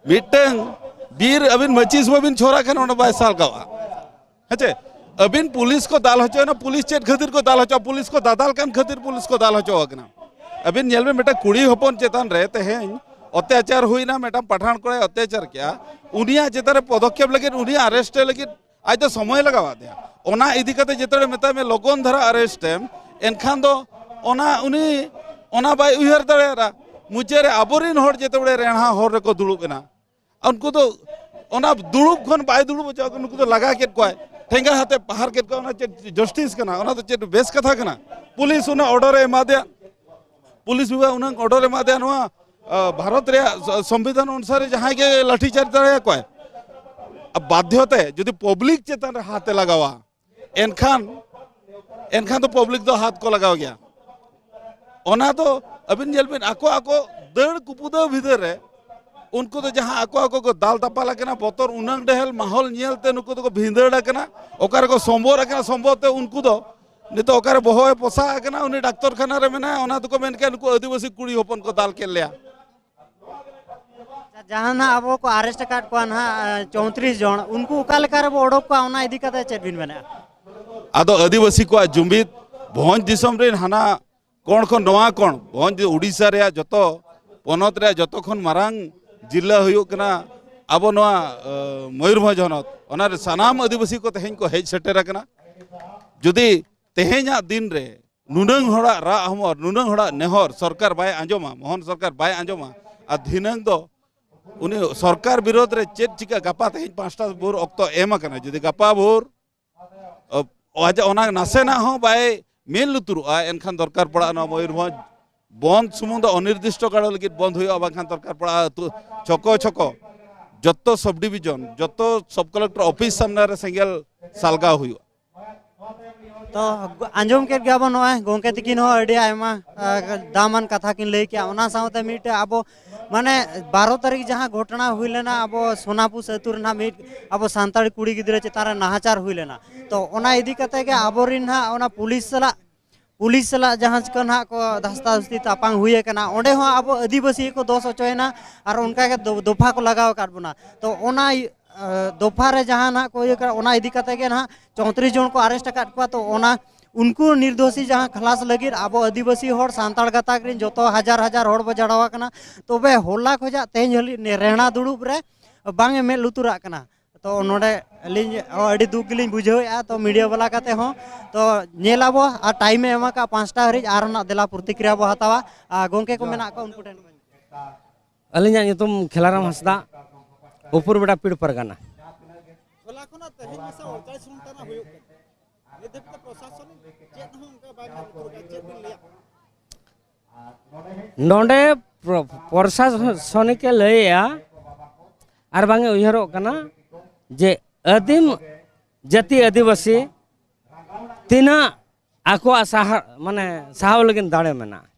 ᱢᱤᱫᱴᱟᱝ ᱵᱤᱨ ᱟᱹᱵᱤᱱ ᱢᱟᱹᱪᱤᱥ ᱵᱟᱹᱵᱤᱱ ᱪᱷᱚᱨᱟ ᱠᱷᱟᱱ ᱚᱸᱰᱮ ᱵᱟᱭ ᱥᱟᱞᱜᱟᱣᱟ᱾ ᱦᱮᱸᱪᱮ? ᱟᱹᱵᱤᱱ ᱯᱩᱞᱤᱥ ᱠᱚ ᱫᱟᱞ ᱦᱚᱪᱚᱭᱮᱱᱟ, ᱯᱩᱞᱤᱥ ᱪᱮᱫ ᱠᱷᱟᱹᱛᱤᱨ ᱠᱚ ᱫᱟᱞ ᱦᱚᱪᱚ, ᱯᱩᱞᱤᱥ ᱠᱚ ᱫᱟᱫᱟᱞ ᱠᱟᱱ ᱠᱷᱟᱹᱛᱤᱨ ᱯᱩᱞᱤᱥ ᱠᱚ ᱫᱟᱞ ᱦᱚᱪᱚ ᱟᱠᱟᱱᱟ᱾ ᱟᱹᱵᱤᱱ ᱧᱮᱞ ᱵᱤᱱ, ᱢᱤᱫᱴᱟᱝ ᱠᱩᱲᱤ ᱦᱚᱯᱚᱱ ᱪᱮᱛᱟᱱ ᱨᱮ ᱛᱮᱦᱮᱧ ᱚᱛᱛᱟᱪᱟᱨ ᱦᱩᱭᱱᱟ, ᱢᱤᱫᱴᱟᱝ ᱯᱟᱴᱷᱟᱱ ᱠᱚᱲᱟᱭ ᱚᱛᱛᱟᱪᱟᱨ ᱠᱮᱜᱼᱟ, ᱩᱱᱤᱭᱟᱜ ᱪᱮᱛᱟᱱ ᱨᱮ ᱯᱚᱫᱚᱠᱷᱮᱯ ᱞᱟᱹᱜᱤᱫ, ᱩᱱᱤᱭᱟᱜ ᱟᱨᱮᱥᱴ ᱞᱟᱹᱜᱤᱫ ᱟᱡ ᱫᱚ ᱥᱚᱢᱚᱭ ᱞᱟᱜᱟᱣ ᱟᱫᱮᱭᱟ᱾ ᱚᱱᱟ ᱤᱫᱤ ᱠᱟᱛᱮ ᱡᱮᱛᱮ ᱦᱚᱲᱮ ᱢᱮᱛᱟᱭ ᱢᱮ ᱞᱚᱜᱚᱱ ᱫᱷᱟᱨᱟ ᱟᱨᱮᱥᱴ ᱮᱢ, ᱮᱱᱠᱷᱟᱱ ᱫᱚ ᱚᱱᱟ ᱩᱱᱤ ᱚᱱᱟ ᱵᱟᱭ ᱩᱭᱦᱟᱹᱨ ᱫᱟᱲᱮᱭᱟᱫᱟ᱾ ᱢᱩᱪᱟᱹᱫ ᱨᱮ ᱟᱵᱚᱨᱮᱱ ᱦᱚᱲ ᱡᱮᱛᱮ ᱵᱚᱞᱮ ᱨᱮᱦᱟ ᱦᱚᱨ ᱨᱮᱠᱚ ᱫᱩᱲᱩᱵ ᱮᱱᱟ, ᱩᱱᱠᱩ ᱫᱚ ᱚᱱᱟ ᱫᱩᱲᱩᱵ ᱠᱷᱚᱱ ᱵᱟᱭ ᱫᱩᱲᱩᱵ ᱦᱚᱪᱚ ᱟᱠᱟᱱᱟ, ᱱᱩᱠᱩ ᱫᱚ ᱞᱟᱜᱟ ᱠᱮᱫ ᱠᱚᱣᱟᱭ, ᱴᱷᱮᱸᱜᱟ ᱦᱟᱛᱮ ᱯᱟᱦᱟᱨ ᱠᱮᱫ ᱠᱚᱣᱟ, ᱚᱱᱟ ᱪᱮᱫ ᱡᱟᱥᱴᱤᱥ ᱠᱟᱱᱟ? ᱚᱱᱟ ᱫᱚ ᱪᱮᱫ ᱵᱮᱥ ᱠᱟᱛᱷᱟ ᱠᱟᱱᱟ? ᱯᱩᱞᱤᱥ ᱚᱱᱟ ᱚᱨᱰᱟᱨ ᱮ ᱮᱢᱟ ᱫᱮᱭᱟ, ᱯᱩᱞᱤᱥ ᱵᱤᱵᱷᱟᱜᱽ ᱩᱱᱟᱹᱝ ᱚᱨᱰᱟᱨ ᱮ ᱮᱢᱟ ᱫᱮᱭᱟ, ᱱᱚᱣᱟ ᱟᱸ, ᱵᱷᱟᱨᱚᱛ ᱨᱮᱭᱟᱜ ᱥᱚ-, ᱥᱚᱝᱵᱤᱫᱷᱟᱱ ᱚᱱᱩᱥᱟᱨᱮ ᱡᱟᱦᱟᱸᱭ ᱜᱮ ᱞᱟᱴᱷᱤ ᱪᱟᱨᱡᱽ ᱫᱟᱲᱮᱭᱟᱠᱚᱣᱟᱭ᱾ ᱟᱨ ᱵᱟᱫᱽᱫᱷᱚ ᱛᱮ ᱡᱩᱫᱤ ᱯᱟᱵᱽᱞᱤᱠ ᱪᱮᱛᱟᱱ ᱨᱮ ᱦᱟᱛ ᱮ ᱞᱟᱜᱟᱣᱟ, ᱮᱱᱠᱷᱟᱱ, ᱮᱱᱠᱷᱟᱱ ᱫᱚ ᱯᱟᱵᱽᱞᱤᱠ ᱫᱚ ᱦᱟᱛ ᱠᱚ ᱞᱟᱜᱟᱣ ᱜᱮᱭᱟ᱾ ᱚᱱᱟ ᱫᱚ ᱟᱹᱵᱤᱱ ᱧᱮᱞ ᱵᱤᱱ, ᱟᱠᱚ, ᱟᱠᱚ ᱫᱟᱹᱲ ᱠᱩᱯᱩᱫᱟᱹᱣ ᱵᱷᱤᱛᱟᱹᱨ ᱨᱮ ᱩᱱᱠᱩ ᱫᱚ ᱡᱟᱦᱟᱸ ᱟᱠᱚ, ᱟᱠᱚ ᱠᱚ ᱫᱟᱞ ᱛᱟᱯᱟᱞ ᱟᱠᱟᱱᱟ, ᱵᱚᱛᱚᱨ ᱩᱱᱟᱹᱝ ᱰᱷᱮᱨ ᱢᱟᱦᱚᱞ ᱧᱮᱞ ᱛᱮ ᱱᱩᱠᱩ ᱫᱚᱠᱚ ᱵᱷᱤᱸᱫᱟᱹᱲ ᱟᱠᱟᱱᱟ᱾ ᱚᱠᱟ ᱨᱮᱠᱚ ᱥᱚᱢᱵᱚᱨ ᱟᱠᱟᱱᱟ, ᱥᱚᱢᱵᱚᱨ ᱛᱮ ᱩᱱᱠᱩ ᱫᱚ ᱱᱤᱛᱚᱜ ᱚᱠᱟᱨᱮ ᱵᱚᱦᱚᱜ ᱮ ᱯᱚᱥᱟᱜ ᱟᱠᱟᱱᱟ, ᱩᱱᱤ ᱰᱟᱠᱛᱚᱨ ᱠᱷᱟᱱᱟ ᱨᱮ ᱢᱮᱱᱟᱭᱟ, ᱚᱱᱟ ᱫᱚᱠᱚ ᱢᱮᱱ ᱠᱮᱫ, "ᱱᱩᱠᱩ ᱟᱹᱫᱤᱵᱟᱹᱥᱤ ᱠᱩᱲᱤ ᱦᱚᱯᱚᱱ ᱠᱚ ᱫᱟᱞ ᱠᱮᱫ ᱞᱮᱭᱟ᱾" ᱡᱟᱦᱟᱸ ᱱᱟᱜ ᱟᱵᱚ ᱠᱚ ᱟᱨᱮᱥᱴ ᱟᱠᱟᱫ ᱠᱚᱣᱟ ᱱᱟᱦᱟᱜ, ᱮ, ᱪᱳᱭᱛᱨᱤᱥ ᱡᱚᱱ, ᱩᱱᱠᱩ ᱚᱠᱟ ᱞᱮᱠᱟ ᱨᱮᱵᱚ ᱚᱰᱚᱠ ᱠᱚᱣᱟ, ᱚᱱᱟ ᱤᱫᱤ ᱠᱟᱛᱮ ᱪᱮᱫ ᱵᱤᱱ ᱢᱮᱱᱮᱫᱼᱟ? ᱟᱫᱚ ᱟᱹᱫᱤᱵᱟᱹᱥᱤ ᱠᱚᱣᱟᱜ ᱡᱩᱢᱤᱫ, ᱵᱷᱚᱸᱡᱽ ᱫᱤᱥᱚᱢ ᱨᱮᱱ ᱦᱟᱱᱟ ᱠᱚᱬ ᱠᱷᱚᱱ ᱱᱚᱣᱟ ᱠᱚᱬ, ᱵᱷᱚᱸᱡᱽ ᱩᱰᱤᱥᱟ ᱨᱮᱭᱟᱜ ᱡᱚᱛᱚ ᱯᱚᱱᱚᱛ ᱨᱮᱭᱟᱜ ᱡᱚᱛᱚ ᱠᱷᱚᱱ ᱢᱟᱨᱟᱝ ᱡᱤᱞᱟ ᱦᱩᱭᱩᱜ ᱠᱟᱱᱟ ᱟᱵᱚ ᱱᱚᱣᱟ, ᱮ, ᱢᱚᱭᱩᱨᱵᱷᱚᱸᱡᱽ ᱦᱚᱱᱚᱛ᱾ ᱚᱱᱟ ᱨᱮ ᱥᱟᱱᱟᱢ ᱟᱹᱫᱤᱵᱟᱹᱥᱤ ᱠᱚ ᱛᱮᱦᱮᱧ ᱠᱚ ᱦᱮᱡ ᱥᱮᱴᱮᱨ ᱟᱠᱟᱱᱟ᱾ ᱡᱩᱫᱤ ᱛᱮᱦᱮᱧᱟᱜ ᱫᱤᱱ ᱨᱮ ᱱᱩᱱᱟᱹᱝ ᱦᱚᱲᱟᱜ ᱨᱟᱜ ᱦᱚᱢᱚᱨ, ᱱᱩᱱᱟᱹᱝ ᱦᱚᱲᱟᱜ ᱱᱮᱦᱚᱨ ᱥᱚᱨᱠᱟᱨ ᱵᱟᱭ ᱟᱸᱡᱚᱢᱟ, ᱢᱚᱦᱚᱱ ᱥᱚᱨᱠᱟᱨ ᱵᱟᱭ ᱟᱸᱡᱚᱢᱟ, ᱟᱨ ᱫᱷᱤᱱᱟᱹᱝ ᱫᱚ ᱩᱱᱤ ᱥᱚᱨᱠᱟᱨ ᱵᱤᱨᱳᱫᱷ ᱨᱮ ᱪᱮᱫ ᱪᱤᱠᱟ? ᱜᱟᱯᱟ ᱛᱮᱦᱮᱧ ᱯᱟᱸᱪᱴᱟ ᱵᱷᱳᱨ ᱚᱠᱛᱚ ᱮᱢ ᱟᱠᱟᱱᱟ, ᱡᱩᱫᱤ ᱜᱟᱯᱟ ᱵᱷᱳᱨ, ᱚ, ᱟᱡ ᱚᱱᱟ ᱱᱟᱥᱮᱱᱟᱜ ᱦᱚᱸ ᱵᱟᱭ ᱢᱮᱫ ᱞᱩᱛᱩᱨᱚᱜᱼᱟ, ᱮᱱᱠᱷᱟᱱ ᱫᱚᱨᱠᱟᱨ ᱯᱟᱲᱟᱜᱼᱟ ᱱᱚᱣᱟ ᱢᱚᱭᱩᱨᱵᱷᱚᱸᱡᱽ ᱵᱚᱱᱫ ᱥᱩᱢᱩᱝ ᱫᱚ ᱚᱱᱤᱨᱫᱤᱥᱴᱚ ᱠᱟᱞ ᱞᱟᱹᱜᱤᱫ ᱵᱚᱱᱫ ᱦᱩᱭᱩᱜᱼᱟ, ᱵᱟᱝᱠᱷᱟᱱ ᱫᱚᱨᱠᱟᱨ ᱯᱟᱲᱟᱜᱼᱟ ᱟᱹᱛᱩ ᱪᱷᱚᱠᱚ ᱪᱷᱚᱠᱚ ᱡᱚᱛᱚ ᱥᱚᱵ ᱰᱤᱵᱷᱤᱡᱚᱱ, ᱡᱚᱛᱚ ᱥᱚᱵ ᱠᱟᱞᱮᱠᱴᱚᱨ ᱚᱯᱷᱤᱥ ᱥᱟᱢᱱᱮ ᱨᱮ ᱥᱮᱸᱜᱮᱞ ᱥᱟᱞᱜᱟᱣ ᱦᱩᱭᱩᱜᱼᱟ᱾ ᱛᱚ ᱟᱸᱡᱚᱢ ᱠᱮᱫ ᱜᱮᱭᱟ ᱵᱚᱱ, ᱱᱚᱜᱼᱚᱭ ᱜᱚᱢᱠᱮ ᱛᱤᱠᱤᱱ ᱦᱚᱸ ᱟᱹᱰᱤ ᱟᱭᱢᱟ ᱟ, ᱫᱟᱢᱟᱱ ᱠᱟᱛᱷᱟ ᱠᱤᱱ ᱞᱟᱹᱭ ᱠᱮᱜᱼᱟ᱾ ᱚᱱᱟ ᱥᱟᱶᱛᱮ ᱢᱤᱫᱴᱮᱡ ᱟᱵᱚ ᱢᱟᱱᱮ ᱵᱟᱨᱚ ᱛᱟᱹᱨᱤᱠᱷ ᱡᱟᱦᱟᱸ ᱜᱷᱚᱴᱚᱱᱟ ᱦᱩᱭ ᱞᱮᱱᱟ ᱟᱵᱚ ᱥᱳᱱᱟᱯᱩᱥ ᱟᱹᱛᱩ ᱨᱮᱱᱟᱜ ᱢᱤᱫ ᱟᱵᱚ ᱥᱟᱱᱛᱟᱲ ᱠᱩᱲᱤ ᱜᱤᱫᱽᱨᱟᱹ ᱪᱮᱛᱟᱱ ᱨᱮ ᱱᱟᱦᱟᱪᱟᱨ ᱦᱩᱭ ᱞᱮᱱᱟ, ᱛᱚ ᱚᱱᱟ ᱤᱫᱤ ᱠᱟᱛᱮ ᱜᱮ ᱟᱵᱚᱨᱮᱱ ᱦᱟᱸᱜ ᱚᱱᱟ ᱯᱩᱞᱤᱥ ᱥᱟᱞᱟᱜ ᱯᱩᱞᱤᱥ ᱥᱟᱞᱟᱜ ᱡᱟᱦᱟᱸ ᱪᱤᱠᱟᱹ ᱱᱟᱦᱟᱜ ᱠᱚ ᱫᱷᱟᱥᱛᱟ ᱫᱷᱩᱥᱛᱤ ᱛᱟᱯᱟᱝ ᱦᱩᱭ ᱟᱠᱟᱱᱟ, ᱚᱸᱰᱮ ᱦᱚᱸ ᱟᱵᱚ ᱟᱹᱫᱤᱵᱟᱹᱥᱤ ᱠᱚ ᱫᱚᱥ ᱦᱚᱪᱚᱭᱮᱱᱟ ᱟᱨ ᱚᱱᱠᱟ ᱜᱮ ᱫᱚ-, ᱫᱚᱯᱷᱟ ᱠᱚ ᱞᱟᱜᱟᱣ ᱟᱠᱟᱫ ᱵᱚᱱᱟ᱾ ᱛᱚ ᱚᱱᱟ ᱤ-, ᱟ, ᱫᱚᱯᱷᱟ ᱨᱮ ᱡᱟᱦᱟᱸ ᱱᱟᱦᱟᱜ ᱠᱚ ᱤᱭᱟᱹ ᱠᱟᱱᱟ, ᱚᱱᱟ ᱤᱫᱤ ᱠᱟᱛᱮ ᱜᱮ ᱱᱟᱦᱟᱜ ᱪᱳᱭᱛᱨᱤᱥ ᱡᱚᱱ ᱠᱚ ᱟᱨᱮᱥᱴ ᱟᱠᱟᱫ ᱠᱚᱣᱟ᱾ ᱛᱚ ᱚᱱᱟ ᱩᱱᱠᱩ ᱱᱤᱨᱫᱳᱥᱤ ᱡᱟᱦᱟᱸ ᱠᱷᱟᱞᱟᱥ ᱞᱟᱹᱜᱤᱫ ᱟᱵᱚ ᱟᱹᱫᱤᱵᱟᱹᱥᱤ ᱦᱚᱲ, ᱥᱟᱱᱛᱟᱲ ᱜᱟᱛᱟᱠ ᱨᱮᱱ ᱡᱚᱛᱚ ᱦᱟᱡᱟᱨ ᱦᱟᱡᱟᱨ ᱦᱚᱲ ᱵᱚ ᱡᱟᱲᱟᱣᱟ ᱠᱟᱱᱟ᱾ ᱛᱚᱵᱮ ᱦᱚᱞᱟ ᱠᱷᱚᱱᱟᱜ ᱛᱮᱦᱮᱧ ᱦᱟᱹᱵᱤᱡ ᱨᱮᱦᱲᱟ ᱫᱩᱲᱩᱵ ᱨᱮ ᱵᱟᱝ ᱮ ᱢᱮᱫ ᱞᱩᱛᱩᱨᱟᱜ ᱠᱟᱱᱟ᱾ ᱛᱚ ᱱᱚᱰᱮ ᱟᱹᱞᱤᱧ ᱦᱚᱸ ᱟᱹᱰᱤ ᱫᱩᱠ ᱜᱮᱞᱤᱧ ᱵᱩᱡᱷᱟᱹᱣᱮᱫᱼᱟ᱾ ᱛᱚ ᱢᱤᱰᱤᱭᱟ ᱵᱟᱞᱟ ᱠᱟᱛᱮ ᱦᱚᱸ ᱛᱚ ᱧᱮᱞ ᱟᱵᱚ ᱟᱨ ᱴᱟᱭᱤᱢ ᱮ ᱮᱢ ᱟᱠᱟᱫ ᱯᱟᱸᱪᱴᱟ ᱦᱟᱹᱨᱤᱡ, ᱟᱨ ᱨᱮᱱᱟᱜ ᱫᱮᱞᱟ ᱯᱨᱚᱛᱤᱠᱨᱤᱭᱟ ᱵᱚ ᱦᱟᱛᱟᱣᱟ᱾ ᱟᱨ ᱜᱚᱢᱠᱮ ᱠᱚ ᱢᱮᱱᱟᱜ ᱠᱚᱣᱟ ᱩᱱᱠᱩ ᱴᱷᱮᱱ᱾ ᱟᱹᱞᱤᱧᱟᱜ ᱧᱩᱛᱩᱢ ᱠᱷᱮᱞᱟᱨᱟᱢ ᱦᱟᱸᱥᱫᱟ, ᱩᱯᱩᱨᱵᱮᱰᱟ ᱯᱤᱲ ᱯᱟᱨᱜᱟᱱᱟ᱾ ᱦᱚᱞᱟ ᱠᱷᱚᱱᱟᱜ ᱛᱮᱦᱮᱧ ᱢᱮᱥᱟ ᱚᱲᱛᱟᱞᱤᱥ ᱜᱷᱚᱱᱴᱟ ᱨᱮᱱᱟᱜ ᱦᱩᱭᱩᱜ ᱠᱟᱱᱟ᱾ ᱱᱤᱛ ᱫᱷᱟᱹᱵᱤᱡ ᱛᱮ ᱯᱨᱚᱥᱟᱥᱚᱱ ᱪᱮᱫ ᱦᱚᱸ ᱚᱱᱠᱟ ᱵᱟᱭ ᱢᱮᱱ ᱩᱛᱟᱹᱨ ᱠᱟᱜᱼᱟ, ᱪᱮᱫ ᱵᱤᱱ ᱞᱟᱹᱭᱟ? ᱱᱚᱰᱮ ᱯᱨᱚ-, ᱯᱨᱚᱥᱟᱥᱚᱱᱤᱠ ᱮ ᱞᱟᱹᱭᱮᱜᱼᱟ, ᱟᱨ ᱵᱟᱝ ᱮ ᱩᱭᱦᱟᱹᱨᱚᱜ ᱠᱟᱱᱟ ᱡᱮ ᱟᱹᱫᱤᱢ ᱡᱟᱹᱛᱤ ᱟᱹᱫᱤᱵᱟᱹᱥᱤ ᱛᱤᱱᱟᱹᱜ ᱟᱠᱚᱣᱟᱜ ᱥᱟᱦᱟ-, ᱢᱟᱱᱮ ᱥᱟᱦᱟᱣ ᱞᱟᱹᱜᱤᱫ ᱫᱟᱲᱮ ᱢᱮᱱᱟᱜᱼᱟ᱾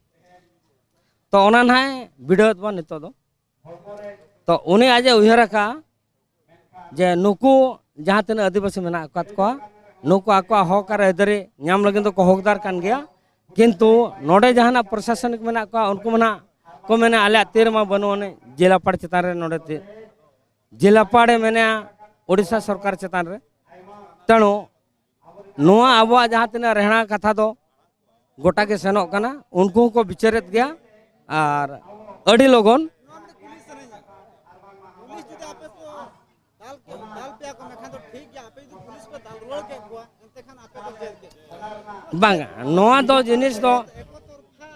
ᱛᱚ ᱚᱱᱟ ᱱᱟᱦᱟᱜ ᱵᱤᱰᱟᱹᱣᱮᱫ ᱵᱚᱱ ᱱᱤᱛᱚᱜ ᱫᱚ᱾ ᱛᱚ ᱩᱱᱤ ᱟᱡ ᱮ ᱩᱭᱦᱟᱹᱨ ᱟᱠᱟᱫᱼᱟ ᱡᱮ ᱱᱩᱠᱩ ᱡᱟᱦᱟᱸ ᱛᱤᱱᱟᱹᱜ ᱟᱹᱫᱤᱵᱟᱹᱥᱤ ᱢᱮᱱᱟᱜ ᱟᱠᱟᱫ ᱠᱚᱣᱟ, ᱱᱩᱠᱩ ᱟᱠᱚᱣᱟᱜ ᱦᱚᱠ ᱟᱨ ᱟᱹᱭᱫᱟᱹᱨᱤ ᱧᱟᱢ ᱞᱟᱹᱜᱤᱫ ᱫᱚᱠᱚ ᱦᱚᱠᱫᱟᱨ ᱠᱟᱱ ᱜᱮᱭᱟ᱾ ᱠᱤᱱᱛᱩ ᱱᱚᱰᱮ ᱡᱟᱦᱟᱱᱟᱜ ᱯᱨᱚᱥᱟᱥᱚᱱᱤᱠ ᱢᱮᱱᱟᱜ ᱠᱚᱣᱟ, ᱩᱱᱠᱩ ᱢᱟ ᱱᱟᱦᱟᱜ ᱠᱚ ᱢᱮᱱᱟ, "ᱟᱞᱮᱭᱟᱜ ᱛᱤ ᱨᱮᱢᱟ ᱵᱟᱹᱱᱩᱜ ᱟᱹᱱᱤᱡ ᱡᱮᱞᱟᱯᱟᱲ ᱪᱮᱛᱟᱱ ᱨᱮ, ᱱᱚᱰᱮ ᱛᱤ-, ᱡᱮᱞᱟᱯᱟᱲ ᱮ ᱢᱮᱱᱟ ᱳᱰᱤᱥᱟ ᱥᱚᱨᱠᱟᱨ ᱪᱮᱛᱟᱱ ᱨᱮ᱾" ᱛᱮᱬᱩ ᱱᱚᱣᱟ ᱟᱵᱚᱣᱟᱜ ᱡᱟᱦᱟᱸ ᱛᱤᱱᱟᱹᱜ ᱨᱮᱦᱲᱟ ᱠᱟᱛᱷᱟ ᱫᱚ ᱜᱚᱴᱟ ᱜᱮ ᱥᱮᱱᱚᱜ ᱠᱟᱱᱟ, ᱩᱱᱠᱩ ᱦᱚᱸᱠᱚ ᱵᱤᱪᱟᱹᱨᱮᱫ ᱜᱮᱭᱟ᱾ ᱟᱨ ᱟᱹᱰᱤ ᱞᱚᱜᱚᱱ ᱱᱚᱣᱟ ᱢᱤᱫᱴᱮᱱ ᱠᱩᱞᱤ ᱥᱟᱱᱟᱧᱟ, ᱯᱩᱞᱤᱥ ᱡᱩᱫᱤ ᱟᱯᱮ ᱠᱚ ᱫᱟᱞ ᱠᱮ-, ᱫᱟᱞ ᱯᱮᱭᱟ ᱠᱚ, ᱢᱮᱱᱠᱷᱟᱱ ᱫᱚ ᱴᱷᱤᱠ ᱜᱮᱭᱟ, ᱟᱯᱮ ᱡᱩᱫᱤ ᱯᱩᱞᱤᱥ ᱯᱮ ᱫᱟᱞ ᱨᱩᱣᱟᱹᱲ ᱠᱮᱫ ᱠᱚᱣᱟ, ᱮᱱᱛᱮ ᱠᱷᱟᱱ ᱟᱯᱮ ᱫᱚ ᱡᱮᱞ ᱜᱮ? ᱵᱟᱝᱟ, ᱱᱚᱣᱟ ᱫᱚ ᱡᱤᱱᱤᱥ ᱫᱚ ᱮᱠᱚ ᱛᱚᱨᱯᱷᱟ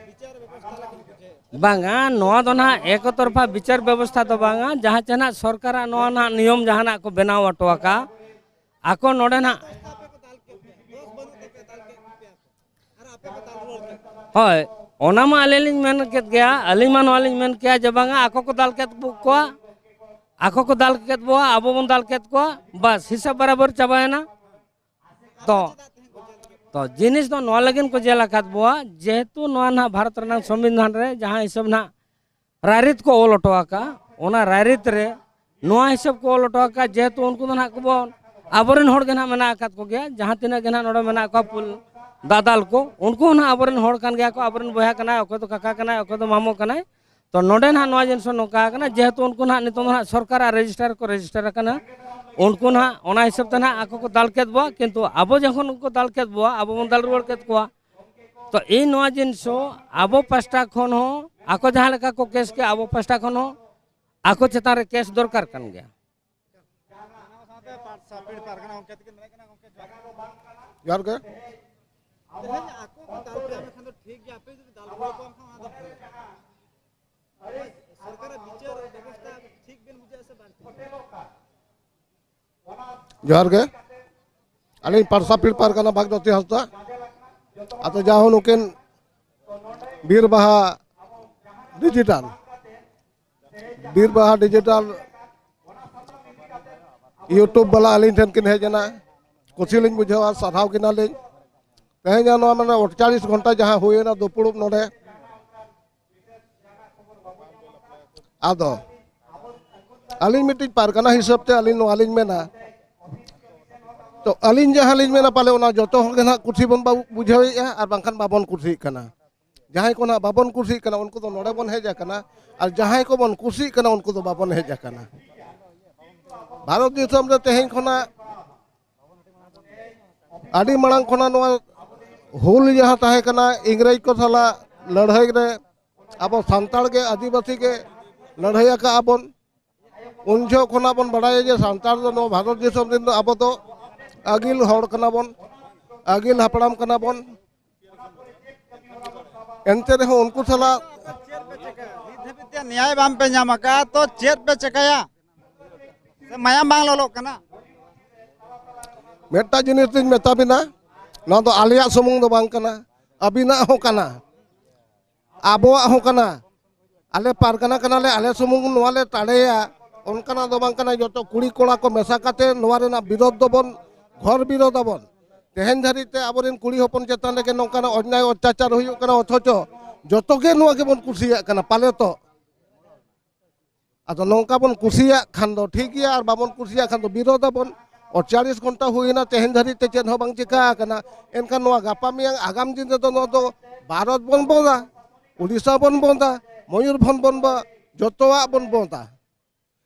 ᱵᱤᱪᱟᱹᱨ ᱵᱮᱵᱚᱥᱛᱷᱟ ᱞᱮᱠᱟᱧ ᱵᱩᱡᱷᱟᱹᱣᱮᱫ᱾ ᱵᱟᱝᱟ, ᱱᱚᱣᱟ ᱫᱚ ᱱᱟᱦᱟᱜ ᱮᱠᱚ ᱛᱚᱨᱯᱷᱟ ᱵᱤᱪᱟᱹᱨ ᱵᱮᱵᱚᱥᱛᱷᱟ ᱫᱚ ᱵᱟᱝᱟ᱾ ᱡᱟᱦᱟᱸ ᱪᱮ ᱱᱟᱦᱟᱜ ᱥᱚᱨᱠᱟᱨᱟᱜ ᱱᱚᱣᱟ ᱱᱟᱦᱟᱜ ᱱᱤᱭᱚᱢ ᱡᱟᱦᱟᱱᱟᱜ ᱠᱚ ᱵᱮᱱᱟᱣ ᱦᱚᱴᱚ ᱟᱠᱟᱫ, ᱟᱠᱚ ᱱᱚᱰᱮ ᱱᱟᱦᱟᱜ, ᱫᱚᱥ ᱛᱟᱯᱮ ᱠᱚ ᱫᱟᱞ ᱠᱮᱫ ᱯᱮᱭᱟ, ᱫᱚᱥ ᱵᱟᱹᱱᱩᱜ ᱛᱟᱯᱮᱭᱟ, ᱫᱟᱞ ᱠᱮᱫ ᱯᱮᱭᱟ ᱠᱚ᱾ ᱦᱳᱭ, ᱚᱱᱟ ᱢᱟ ᱟᱹᱞᱤᱧ ᱞᱤᱧ ᱢᱮᱱ ᱠᱮᱫ ᱜᱮᱭᱟ, ᱟᱹᱞᱤᱧ ᱢᱟ ᱱᱚᱣᱟ ᱞᱤᱧ ᱢᱮᱱ ᱠᱮᱭᱟ ᱡᱮ ᱵᱟᱝᱟ, ᱟᱠᱚ ᱠᱚ ᱫᱟᱞ ᱠᱮᱫ ᱠᱚᱣᱟ, ᱟᱠᱚ ᱠᱚ ᱫᱟᱞ ᱠᱮᱫ ᱵᱚᱣᱟ, ᱟᱵᱚ ᱵᱚᱱ ᱫᱟᱞ ᱠᱮᱫ ᱠᱚᱣᱟ, ᱵᱟᱥ ᱦᱤᱥᱟᱹᱵ ᱵᱟᱨᱟᱵᱟᱨ ᱪᱟᱵᱟᱭᱮᱱᱟ᱾ ᱛᱚ ᱛᱚ ᱡᱤᱱᱤᱥ ᱫᱚ ᱱᱚᱣᱟ ᱞᱟᱹᱜᱤᱫ ᱠᱚ ᱡᱮᱞ ᱟᱠᱟᱫ ᱵᱚᱣᱟ, ᱡᱮᱦᱮᱛᱩ ᱱᱚᱣᱟ ᱱᱟᱦᱟᱜ ᱵᱷᱟᱨᱚᱛ ᱨᱮᱱᱟᱜ ᱥᱚᱝᱵᱤᱫᱷᱟᱱ ᱨᱮ ᱡᱟᱦᱟᱸ ᱦᱤᱥᱟᱹᱵ ᱱᱟᱦᱟᱜ ᱨᱟᱭᱨᱤᱛ ᱠᱚ ᱚᱞ ᱦᱚᱴᱚ ᱟᱠᱟᱫᱼᱟ, ᱚᱱᱟ ᱨᱟᱭᱨᱤᱛ ᱨᱮ ᱱᱚᱣᱟ ᱦᱤᱥᱟᱹᱵ ᱠᱚ ᱚᱞ ᱦᱚᱴᱚ ᱟᱠᱟᱫᱼᱟ, ᱡᱮᱦᱮᱛᱩ ᱩᱱᱠᱩ ᱫᱚ ᱱᱟᱦᱟᱜ ᱠᱚᱵᱚᱱ, ᱟᱵᱚᱨᱮᱱ ᱦᱚᱲ ᱜᱮ ᱱᱟᱦᱟᱜ ᱢᱮᱱᱟᱜ ᱟᱠᱟᱫ ᱠᱚᱜᱮᱭᱟ, ᱡᱟᱦᱟᱸ ᱛᱤᱱᱟᱹᱜ ᱜᱮ ᱱᱟᱦᱟᱜ ᱱᱚᱰᱮ ᱢᱮᱱᱟᱜ ᱠᱚᱣᱟ ᱯᱩᱞ ᱫᱟᱫᱟᱞ ᱠᱚ, ᱩᱱᱠᱩ ᱦᱚᱸ ᱱᱟᱦᱟᱜ ᱟᱵᱚᱨᱮᱱ ᱦᱚᱲ ᱠᱟᱱ ᱜᱮᱭᱟ ᱠᱚ, ᱟᱵᱚᱨᱮᱱ ᱵᱚᱭᱦᱟ ᱠᱟᱱᱟᱭ, ᱚᱠᱚᱭ ᱫᱚ ᱠᱟᱠᱟ ᱠᱟᱱᱟᱭ, ᱚᱠᱚᱭ ᱫᱚ ᱢᱟᱢᱚ ᱠᱟᱱᱟᱭ᱾ ᱛᱚ ᱱᱚᱰᱮ ᱱᱟᱦᱟᱜ ᱱᱚᱣᱟ ᱡᱤᱱᱤᱥ ᱦᱚᱸ ᱱᱚᱝᱠᱟ ᱟᱠᱟᱱᱟ, ᱡᱮᱦᱮᱛᱩ ᱩᱱᱠᱩ ᱱᱟᱦᱟᱜ ᱱᱤᱛᱚᱝ ᱫᱚ ᱱᱟᱦᱟᱜ ᱥᱚᱨᱠᱟᱨᱟᱜ ᱨᱮᱡᱤᱥᱴᱟᱨ ᱠᱚ ᱨᱮᱡᱤᱥᱴᱟᱨ ᱟᱠᱟᱱᱟ, ᱩᱱᱠᱩ ᱱᱟᱦᱟᱜ ᱚᱱᱟ ᱦᱤᱥᱟᱹᱵ ᱛᱮ ᱱᱟᱦᱟᱜ ᱟᱠᱚ ᱠᱚ ᱫᱟᱞ ᱠᱮᱫ ᱵᱚᱣᱟ, ᱠᱤᱱᱛᱩ ᱟᱵᱚ ᱡᱚᱠᱷᱚᱱ ᱩᱱᱠᱩ ᱠᱚ ᱫᱟᱞ ᱠᱮᱫ ᱵᱚᱣᱟ, ᱟᱵᱚ ᱵᱚᱱ ᱫᱟᱞ ᱨᱩᱣᱟᱹᱲ ᱠᱮᱫ ᱠᱚᱣᱟ᱾ ᱛᱚ ᱤᱧ ᱱᱚᱣᱟ ᱡᱤᱱᱤᱥ ᱦᱚᱸ ᱟᱵᱚ ᱯᱟᱥᱴᱟ ᱠᱷᱚᱱ ᱦᱚᱸ, ᱟᱠᱚ ᱡᱟᱦᱟᱸ ᱞᱮᱠᱟ ᱠᱚ ᱠᱮᱥ ᱠᱮᱫ, ᱟᱵᱚ ᱯᱟᱥᱴᱟ ᱠᱷᱚᱱ ᱦᱚᱸ ᱟᱠᱚ ᱪᱮᱛᱟᱱ ᱨᱮ ᱠᱮᱥ ᱫᱚᱨᱠᱟᱨ ᱠᱟᱱ ᱜᱮᱭᱟ᱾ ᱚᱱᱟ ᱥᱟᱶᱛᱮ ᱯᱟᱴᱥᱟ ᱯᱤᱲ ᱯᱟᱨᱜᱟᱱᱟ ᱜᱚᱢᱠᱮ ᱛᱟᱹᱠᱤᱱ ᱢᱮᱱᱟᱜ ᱠᱤᱱᱟ, ᱜᱚᱢᱠᱮ ᱡᱚᱦᱟᱨ᱾ ᱡᱚᱦᱟᱨ ᱜᱮ᱾ ᱛᱮᱦᱮᱧ ᱟᱠᱚ ᱠᱚ ᱫᱟᱞ ᱯᱮᱭᱟ, ᱢᱮᱱᱠᱷᱟᱱ ᱫᱚ ᱴᱷᱤᱠ ᱜᱮᱭᱟ, ᱟᱯᱮ ᱡᱩᱫᱤ ᱫᱟᱞ ᱨᱩᱣᱟᱹᱲ ᱠᱚᱣᱟᱢ ᱠᱷᱟᱱ ᱚᱱᱟ ᱫᱚ ᱵᱷᱟᱞᱮ᱾ ᱥᱚᱨᱠᱟᱨᱟᱜ ᱵᱤᱪᱟᱹᱨ ᱵᱮᱵᱚᱥᱛᱷᱟ ᱴᱷᱤᱠ ᱵᱮᱱ ᱵᱩᱡᱷᱟᱹᱣᱟ ᱥᱮ ᱵᱟᱝ ᱴᱷᱤᱠ? ᱡᱚᱦᱟᱨ ᱜᱮ᱾ ᱟᱹᱞᱤᱧ ᱯᱟᱨᱥᱟ ᱯᱤᱲ ᱯᱟᱨᱜᱟᱱᱟ ᱵᱷᱟᱜᱽᱨᱚᱛᱤ ᱦᱟᱸᱥᱫᱟ᱾ ᱟᱫᱚ ᱡᱟᱦᱳ ᱱᱩᱠᱤᱱ ᱵᱤᱨ ᱵᱟᱦᱟ ᱰᱤᱡᱤᱴᱟᱞ, ᱵᱤᱨ ᱵᱟᱦᱟ ᱰᱤᱡᱤᱴᱟᱞ YouTube ᱵᱟᱞᱟ ᱟᱹᱞᱤᱧ ᱴᱷᱮᱱ ᱠᱤᱱ ᱦᱮᱡ ᱮᱱᱟ, ᱠᱩᱥᱤ ᱞᱤᱧ ᱵᱩᱡᱷᱟᱹᱣᱟ, ᱥᱟᱨᱦᱟᱣ ᱠᱤᱱᱟᱞᱤᱧ᱾ ᱛᱮᱦᱮᱧ ᱱᱚᱣᱟ ᱢᱟᱱᱮ ᱟᱴᱪᱟᱞᱤᱥ ᱜᱷᱚᱱᱴᱟ ᱡᱟᱦᱟᱸ ᱦᱩᱭᱮᱱᱟ ᱫᱩᱯᱲᱩᱵ ᱱᱚᱰᱮ, ᱟᱫᱚ ᱟᱹᱞᱤᱧ ᱢᱤᱫᱴᱤᱡ ᱯᱟᱨᱜᱟᱱᱟ ᱦᱤᱥᱟᱹᱵ ᱛᱮ ᱟᱹᱞᱤᱧ ᱱᱚᱣᱟ ᱞᱤᱧ ᱢᱮᱱᱟ, ᱛᱚ ᱟᱹᱞᱤᱧ ᱡᱟᱦᱟᱸ ᱞᱤᱧ ᱢᱮᱱᱟ, ᱯᱟᱞᱮ ᱚᱱᱟ ᱡᱚᱛᱚ ᱦᱚᱲ ᱜᱮ ᱱᱟᱦᱟᱜ ᱠᱩᱥᱤ ᱵᱚᱱ ᱵᱟᱵᱚ ᱵᱩᱡᱷᱟᱹᱣᱮᱫᱼᱟ ᱟᱨ ᱵᱟᱝᱠᱷᱟᱱ ᱵᱟᱵᱚᱱ ᱠᱩᱥᱤᱜ ᱠᱟᱱᱟ᱾ ᱡᱟᱦᱟᱸᱭ ᱠᱚ ᱱᱟᱦᱟᱜ ᱵᱟᱵᱚᱱ ᱠᱩᱥᱤᱜ ᱠᱟᱱᱟ, ᱩᱱᱠᱩ ᱫᱚ ᱱᱚᱰᱮ ᱵᱚᱱ ᱦᱮᱡ ᱟᱠᱟᱱᱟ, ᱟᱨ ᱡᱟᱦᱟᱸᱭ ᱠᱚᱵᱚᱱ ᱠᱩᱥᱤᱜ ᱠᱟᱱᱟ, ᱩᱱᱠᱩ ᱫᱚ ᱵᱟᱵᱚᱱ ᱦᱮᱡ ᱟᱠᱟᱱᱟ᱾ ᱵᱷᱟᱨᱚᱛ ᱫᱤᱥᱚᱢ ᱨᱮ ᱛᱮᱦᱮᱧ ᱠᱷᱚᱱᱟᱜ ᱟᱹᱰᱤ ᱢᱟᱲᱟᱝ ᱠᱷᱚᱱᱟᱜ ᱱᱚᱣᱟ ᱦᱩᱞ ᱡᱟᱦᱟᱸ ᱛᱟᱦᱮᱸ ᱠᱟᱱᱟ, ᱤᱝᱨᱮᱡᱽ ᱠᱚ ᱥᱟᱞᱟᱜ ᱞᱟᱹᱲᱦᱟᱹᱭ ᱨᱮ ᱟᱵᱚ ᱥᱟᱱᱛᱟᱲ ᱜᱮ, ᱟᱹᱫᱤᱵᱟᱹᱥᱤ ᱜᱮ ᱞᱟᱹᱲᱦᱟᱹᱭ ᱟᱠᱟᱫᱼᱟ ᱵᱚᱱ᱾ ᱩᱱ ᱡᱚᱦᱚᱜ ᱠᱷᱚᱱᱟᱜ ᱵᱚᱱ ᱵᱟᱲᱟᱭᱟ ᱡᱮ ᱥᱟᱱᱛᱟᱲ ᱫᱚ ᱱᱚᱣᱟ ᱵᱷᱟᱨᱚᱛ ᱫᱤᱥᱚᱢ ᱨᱮᱱ ᱫᱚ ᱟᱵᱚ ᱫᱚ ᱟᱹᱜᱤᱞ ᱦᱚᱲ ᱠᱟᱱᱟ ᱵᱚᱱ, ᱟᱹᱜᱤᱞ ᱦᱟᱯᱲᱟᱢ ᱠᱟᱱᱟ ᱵᱚᱱ᱾ ᱮᱱᱛᱮ ᱨᱮᱦᱚᱸ ᱩᱱᱠᱩ ᱥᱟᱞᱟᱜ ᱪᱮᱫ ᱯᱮ ᱪᱮᱠᱟᱭᱟ? ᱱᱤᱛ ᱫᱷᱟᱹᱵᱤᱡ ᱛᱮ ᱱᱮᱭᱟᱭ ᱵᱟᱝ ᱯᱮ ᱧᱟᱢ ᱟᱠᱟᱫᱼᱟ, ᱛᱚ ᱪᱮᱫ ᱯᱮ ᱪᱮᱠᱟᱭᱟ? ᱥᱮ ᱢᱟᱭᱟᱢ ᱵᱟᱝ ᱞᱚᱞᱚᱜ ᱠᱟᱱᱟ? ᱢᱤᱫᱴᱟᱝ ᱡᱤᱱᱤᱥ ᱞᱤᱧ ᱢᱮᱛᱟ ᱵᱤᱱᱟ, ᱱᱚᱣᱟ ᱫᱚ ᱟᱞᱮᱭᱟᱜ ᱥᱩᱢᱩᱝ ᱫᱚ ᱵᱟᱝ ᱠᱟᱱᱟ, ᱟᱹᱵᱤᱱᱟᱜ ᱦᱚᱸ ᱠᱟᱱᱟ᱾ ᱟᱵᱚᱣᱟᱜ ᱦᱚᱸ ᱠᱟᱱᱟ᱾ ᱟᱞᱮ ᱯᱟᱨᱜᱟᱱᱟ ᱠᱟᱱᱟᱞᱮ, ᱟᱞᱮ ᱥᱩᱢᱩᱝ ᱱᱚᱣᱟ ᱞᱮ ᱫᱟᱲᱮᱭᱟ, ᱚᱱᱠᱟᱱᱟᱜ ᱫᱚ ᱵᱟᱝ ᱠᱟᱱᱟ᱾ ᱡᱚᱛᱚ ᱠᱩᱲᱤ ᱠᱚᱲᱟ ᱠᱚ ᱢᱮᱥᱟ ᱠᱟᱛᱮ ᱱᱚᱣᱟ ᱨᱮᱱᱟᱜ ᱵᱤᱨᱳᱫᱷ ᱫᱚᱵᱚᱱ, ᱜᱷᱚᱨ ᱵᱤᱨᱳᱫᱷ ᱟᱵᱚᱱ᱾ ᱛᱮᱦᱮᱧ ᱫᱷᱟᱹᱨᱤᱡ ᱛᱮ ᱟᱵᱚᱨᱮᱱ ᱠᱩᱲᱤ ᱦᱚᱯᱚᱱ ᱪᱮᱛᱟᱱ ᱨᱮᱜᱮ ᱱᱚᱝᱠᱟᱱᱟᱜ ᱚᱱᱭᱟᱭ ᱚᱛᱛᱟᱪᱟᱨ ᱦᱩᱭᱩᱜ ᱠᱟᱱᱟ, ᱚᱛᱷᱚᱪᱚ ᱡᱚᱛᱚ ᱜᱮ ᱱᱚᱣᱟ ᱜᱮᱵᱚᱱ ᱠᱩᱥᱤᱭᱟᱜ ᱠᱟᱱᱟ ᱯᱟᱞᱮ ᱛᱚ᱾ ᱟᱫᱚ ᱱᱚᱝᱠᱟ ᱵᱚᱱ ᱠᱩᱥᱤᱭᱟᱜ ᱠᱷᱟᱱ ᱫᱚ ᱴᱷᱤᱠ ᱜᱮᱭᱟ, ᱟᱨ ᱵᱟᱵᱚᱱ ᱠᱩᱥᱤᱭᱟᱜ ᱠᱷᱟᱱ ᱫᱚ ᱵᱤᱨᱳᱫᱷ ᱟᱵᱚᱱ᱾ ᱟᱴᱪᱚᱞᱞᱤᱥ ᱜᱷᱚᱱᱴᱟ ᱦᱩᱭᱮᱱᱟ, ᱛᱮᱦᱮᱧ ᱫᱷᱟᱹᱨᱤᱡ ᱛᱮ ᱪᱮᱫ ᱦᱚᱸ ᱵᱟᱝ ᱪᱤᱠᱟ ᱟᱠᱟᱱᱟ᱾ ᱮᱱᱠᱷᱟᱱ ᱱᱚᱣᱟ ᱜᱟᱯᱟ ᱢᱮᱭᱟᱝ ᱟᱜᱟᱢ ᱫᱤᱱ ᱨᱮᱫᱚ ᱱᱚᱣᱟ ᱫᱚ ᱵᱷᱟᱨᱚᱛ ᱵᱚᱱ ᱵᱚᱸᱫᱟ, ᱩᱲᱤᱥᱥᱟ ᱵᱚᱱ ᱵᱚᱸᱫᱟ, ᱢᱚᱭᱩᱨᱵᱷᱚᱸᱡᱽ ᱵᱚᱱ ᱵᱚᱸᱫᱟ, ᱡᱚᱛᱚᱣᱟᱜ ᱵᱚᱱ ᱵᱚᱸᱫᱟ᱾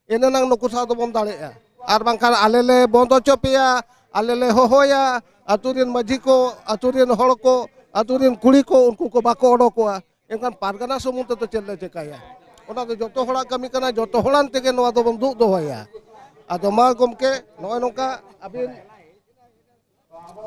ᱮᱱᱮᱱᱟᱝ ᱱᱩᱠᱩ ᱥᱟᱶ ᱫᱚᱵᱚᱱ ᱫᱟᱲᱮᱭᱟᱜᱼᱟ᱾ ᱟᱨ ᱵᱟᱝᱠᱷᱟᱱ ᱟᱞᱮ ᱞᱮ ᱵᱚᱸᱫ ᱦᱚᱪᱚ ᱯᱮᱭᱟ, ᱟᱞᱮ ᱞᱮ ᱦᱚᱦᱚᱭᱟ, ᱟᱛᱳ ᱨᱮᱱ ᱢᱟᱹᱡᱷᱤ ᱠᱚ, ᱟᱛᱳ ᱨᱮᱱ ᱦᱚᱲ ᱠᱚ, ᱟᱛᱳ ᱨᱮᱱ ᱠᱩᱲᱤ ᱠᱚ, ᱩᱱᱠᱩ ᱠᱚ ᱵᱟᱠᱚ ᱚᱰᱚᱠᱚᱜᱼᱟ᱾ ᱮᱱᱠᱷᱟᱱ ᱯᱟᱨᱜᱟᱱᱟ ᱥᱩᱢᱩᱝ ᱛᱮᱫᱚ ᱪᱮᱫ ᱞᱮ ᱪᱮᱠᱟᱭᱟ? ᱚᱱᱟ ᱫᱚ ᱡᱚᱛᱚ ᱦᱚᱲᱟᱜ ᱠᱟᱹᱢᱤ ᱠᱟᱱᱟ, ᱡᱚᱛᱚ ᱦᱚᱲᱟᱱ ᱛᱮᱜᱮ ᱱᱚᱣᱟ ᱫᱚᱵᱚᱱ ᱫᱩᱜ ᱫᱚᱦᱚᱭᱟ᱾ ᱟᱫᱚ ᱢᱟ ᱜᱚᱢᱠᱮ, ᱱᱚᱜᱼᱚᱭ ᱱᱚᱝᱠᱟ ᱟᱹᱵᱤᱱ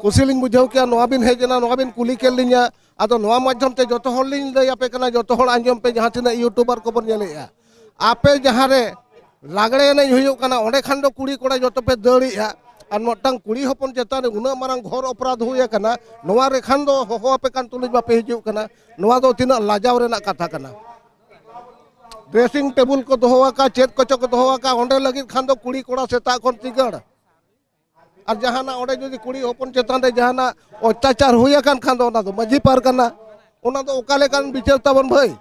ᱠᱩᱥᱤ ᱞᱤᱧ ᱵᱩᱡᱷᱟᱹᱣ ᱠᱮᱜᱼᱟ, ᱱᱚᱣᱟ ᱵᱤᱱ ᱦᱮᱡ ᱮᱱᱟ, ᱱᱚᱣᱟ ᱵᱤᱱ ᱠᱩᱞᱤ ᱠᱮᱫ ᱞᱤᱧᱟ᱾ ᱟᱫᱚ ᱱᱚᱣᱟ ᱢᱟᱫᱽᱫᱷᱚᱢ ᱛᱮ ᱡᱚᱛᱚ ᱦᱚᱲ ᱞᱤᱧ ᱞᱟᱹᱭ ᱟᱯᱮ ᱠᱟᱱᱟ, ᱡᱚᱛᱚ ᱦᱚᱲ ᱟᱸᱡᱚᱢ ᱯᱮ, ᱡᱟᱦᱟᱸ ᱛᱤᱱᱟᱹᱜ ᱤᱭᱩᱴᱩᱵᱟᱨ ᱠᱚᱵᱚᱱ ᱧᱮᱞᱮᱜᱼᱟ, ᱟᱯᱮ ᱡᱟᱦᱟᱸ ᱨᱮ ᱞᱟᱜᱽᱲᱮ ᱮᱱᱮᱡ ᱦᱩᱭᱩᱜ ᱠᱟᱱᱟ, ᱚᱸᱰᱮ ᱠᱷᱟᱱ ᱫᱚ ᱠᱩᱲᱤ ᱠᱚᱲᱟ ᱡᱚᱛᱚ ᱯᱮ ᱫᱟᱹᱲᱮᱜᱼᱟ᱾ ᱟᱨ ᱢᱤᱫᱴᱟᱝ ᱠᱩᱲᱤ ᱦᱚᱯᱚᱱ ᱪᱮᱛᱟᱱ ᱨᱮ ᱩᱱᱟᱹᱜ ᱢᱟᱨᱟᱝ ᱜᱷᱚᱨ ᱚᱯᱨᱟᱫᱷ ᱦᱩᱭ ᱟᱠᱟᱱᱟ, ᱱᱚᱣᱟ ᱨᱮ ᱠᱷᱟᱱ ᱫᱚ ᱦᱚᱦᱚ ᱟᱯᱮ ᱠᱟᱱ ᱛᱩᱞᱩᱡ ᱵᱟᱯᱮ ᱦᱤᱡᱩᱜ ᱠᱟᱱᱟ᱾ ᱱᱚᱣᱟ ᱫᱚ ᱛᱤᱱᱟᱹᱜ ᱞᱟᱡᱟᱣ ᱨᱮᱱᱟᱜ ᱠᱟᱛᱷᱟ ᱠᱟᱱᱟ᱾ ᱰᱨᱮᱥᱤᱝ ᱴᱮᱵᱩᱞ ᱠᱚ ᱫᱚᱦᱚ ᱟᱠᱟᱫ, ᱪᱮᱫ ᱠᱚᱪᱚ ᱠᱚ ᱫᱚᱦᱚ ᱟᱠᱟᱫ, ᱚᱸᱰᱮ ᱞᱟᱹᱜᱤᱫ ᱠᱷᱟᱱ ᱫᱚ ᱠᱩᱲᱤ ᱠᱚᱲᱟ ᱥᱮᱛᱟᱜ ᱠᱷᱚᱱ ᱛᱤᱜᱟᱹᱲ᱾ ᱟᱨ ᱡᱟᱦᱟᱱᱟᱜ ᱚᱸᱰᱮ ᱡᱩᱫᱤ ᱠᱩᱲᱤ ᱦᱚᱯᱚᱱ ᱪᱮᱛᱟᱱ ᱨᱮ ᱡᱟᱦᱟᱱᱟᱜ ᱚᱛᱛᱟᱪᱟᱨ ᱦᱩᱭ ᱟᱠᱟᱱ ᱠᱷᱟᱱ ᱫᱚ ᱚᱱᱟ ᱫᱚ ᱢᱟᱹᱡᱷᱤ ᱯᱟᱨᱜᱟᱱᱟ, ᱚᱱᱟ ᱫᱚ ᱚᱠᱟ ᱞᱮᱠᱟᱱ ᱵᱤᱪᱟᱹᱨ ᱛᱟᱵᱚᱱ ᱵᱷᱟᱹᱭ?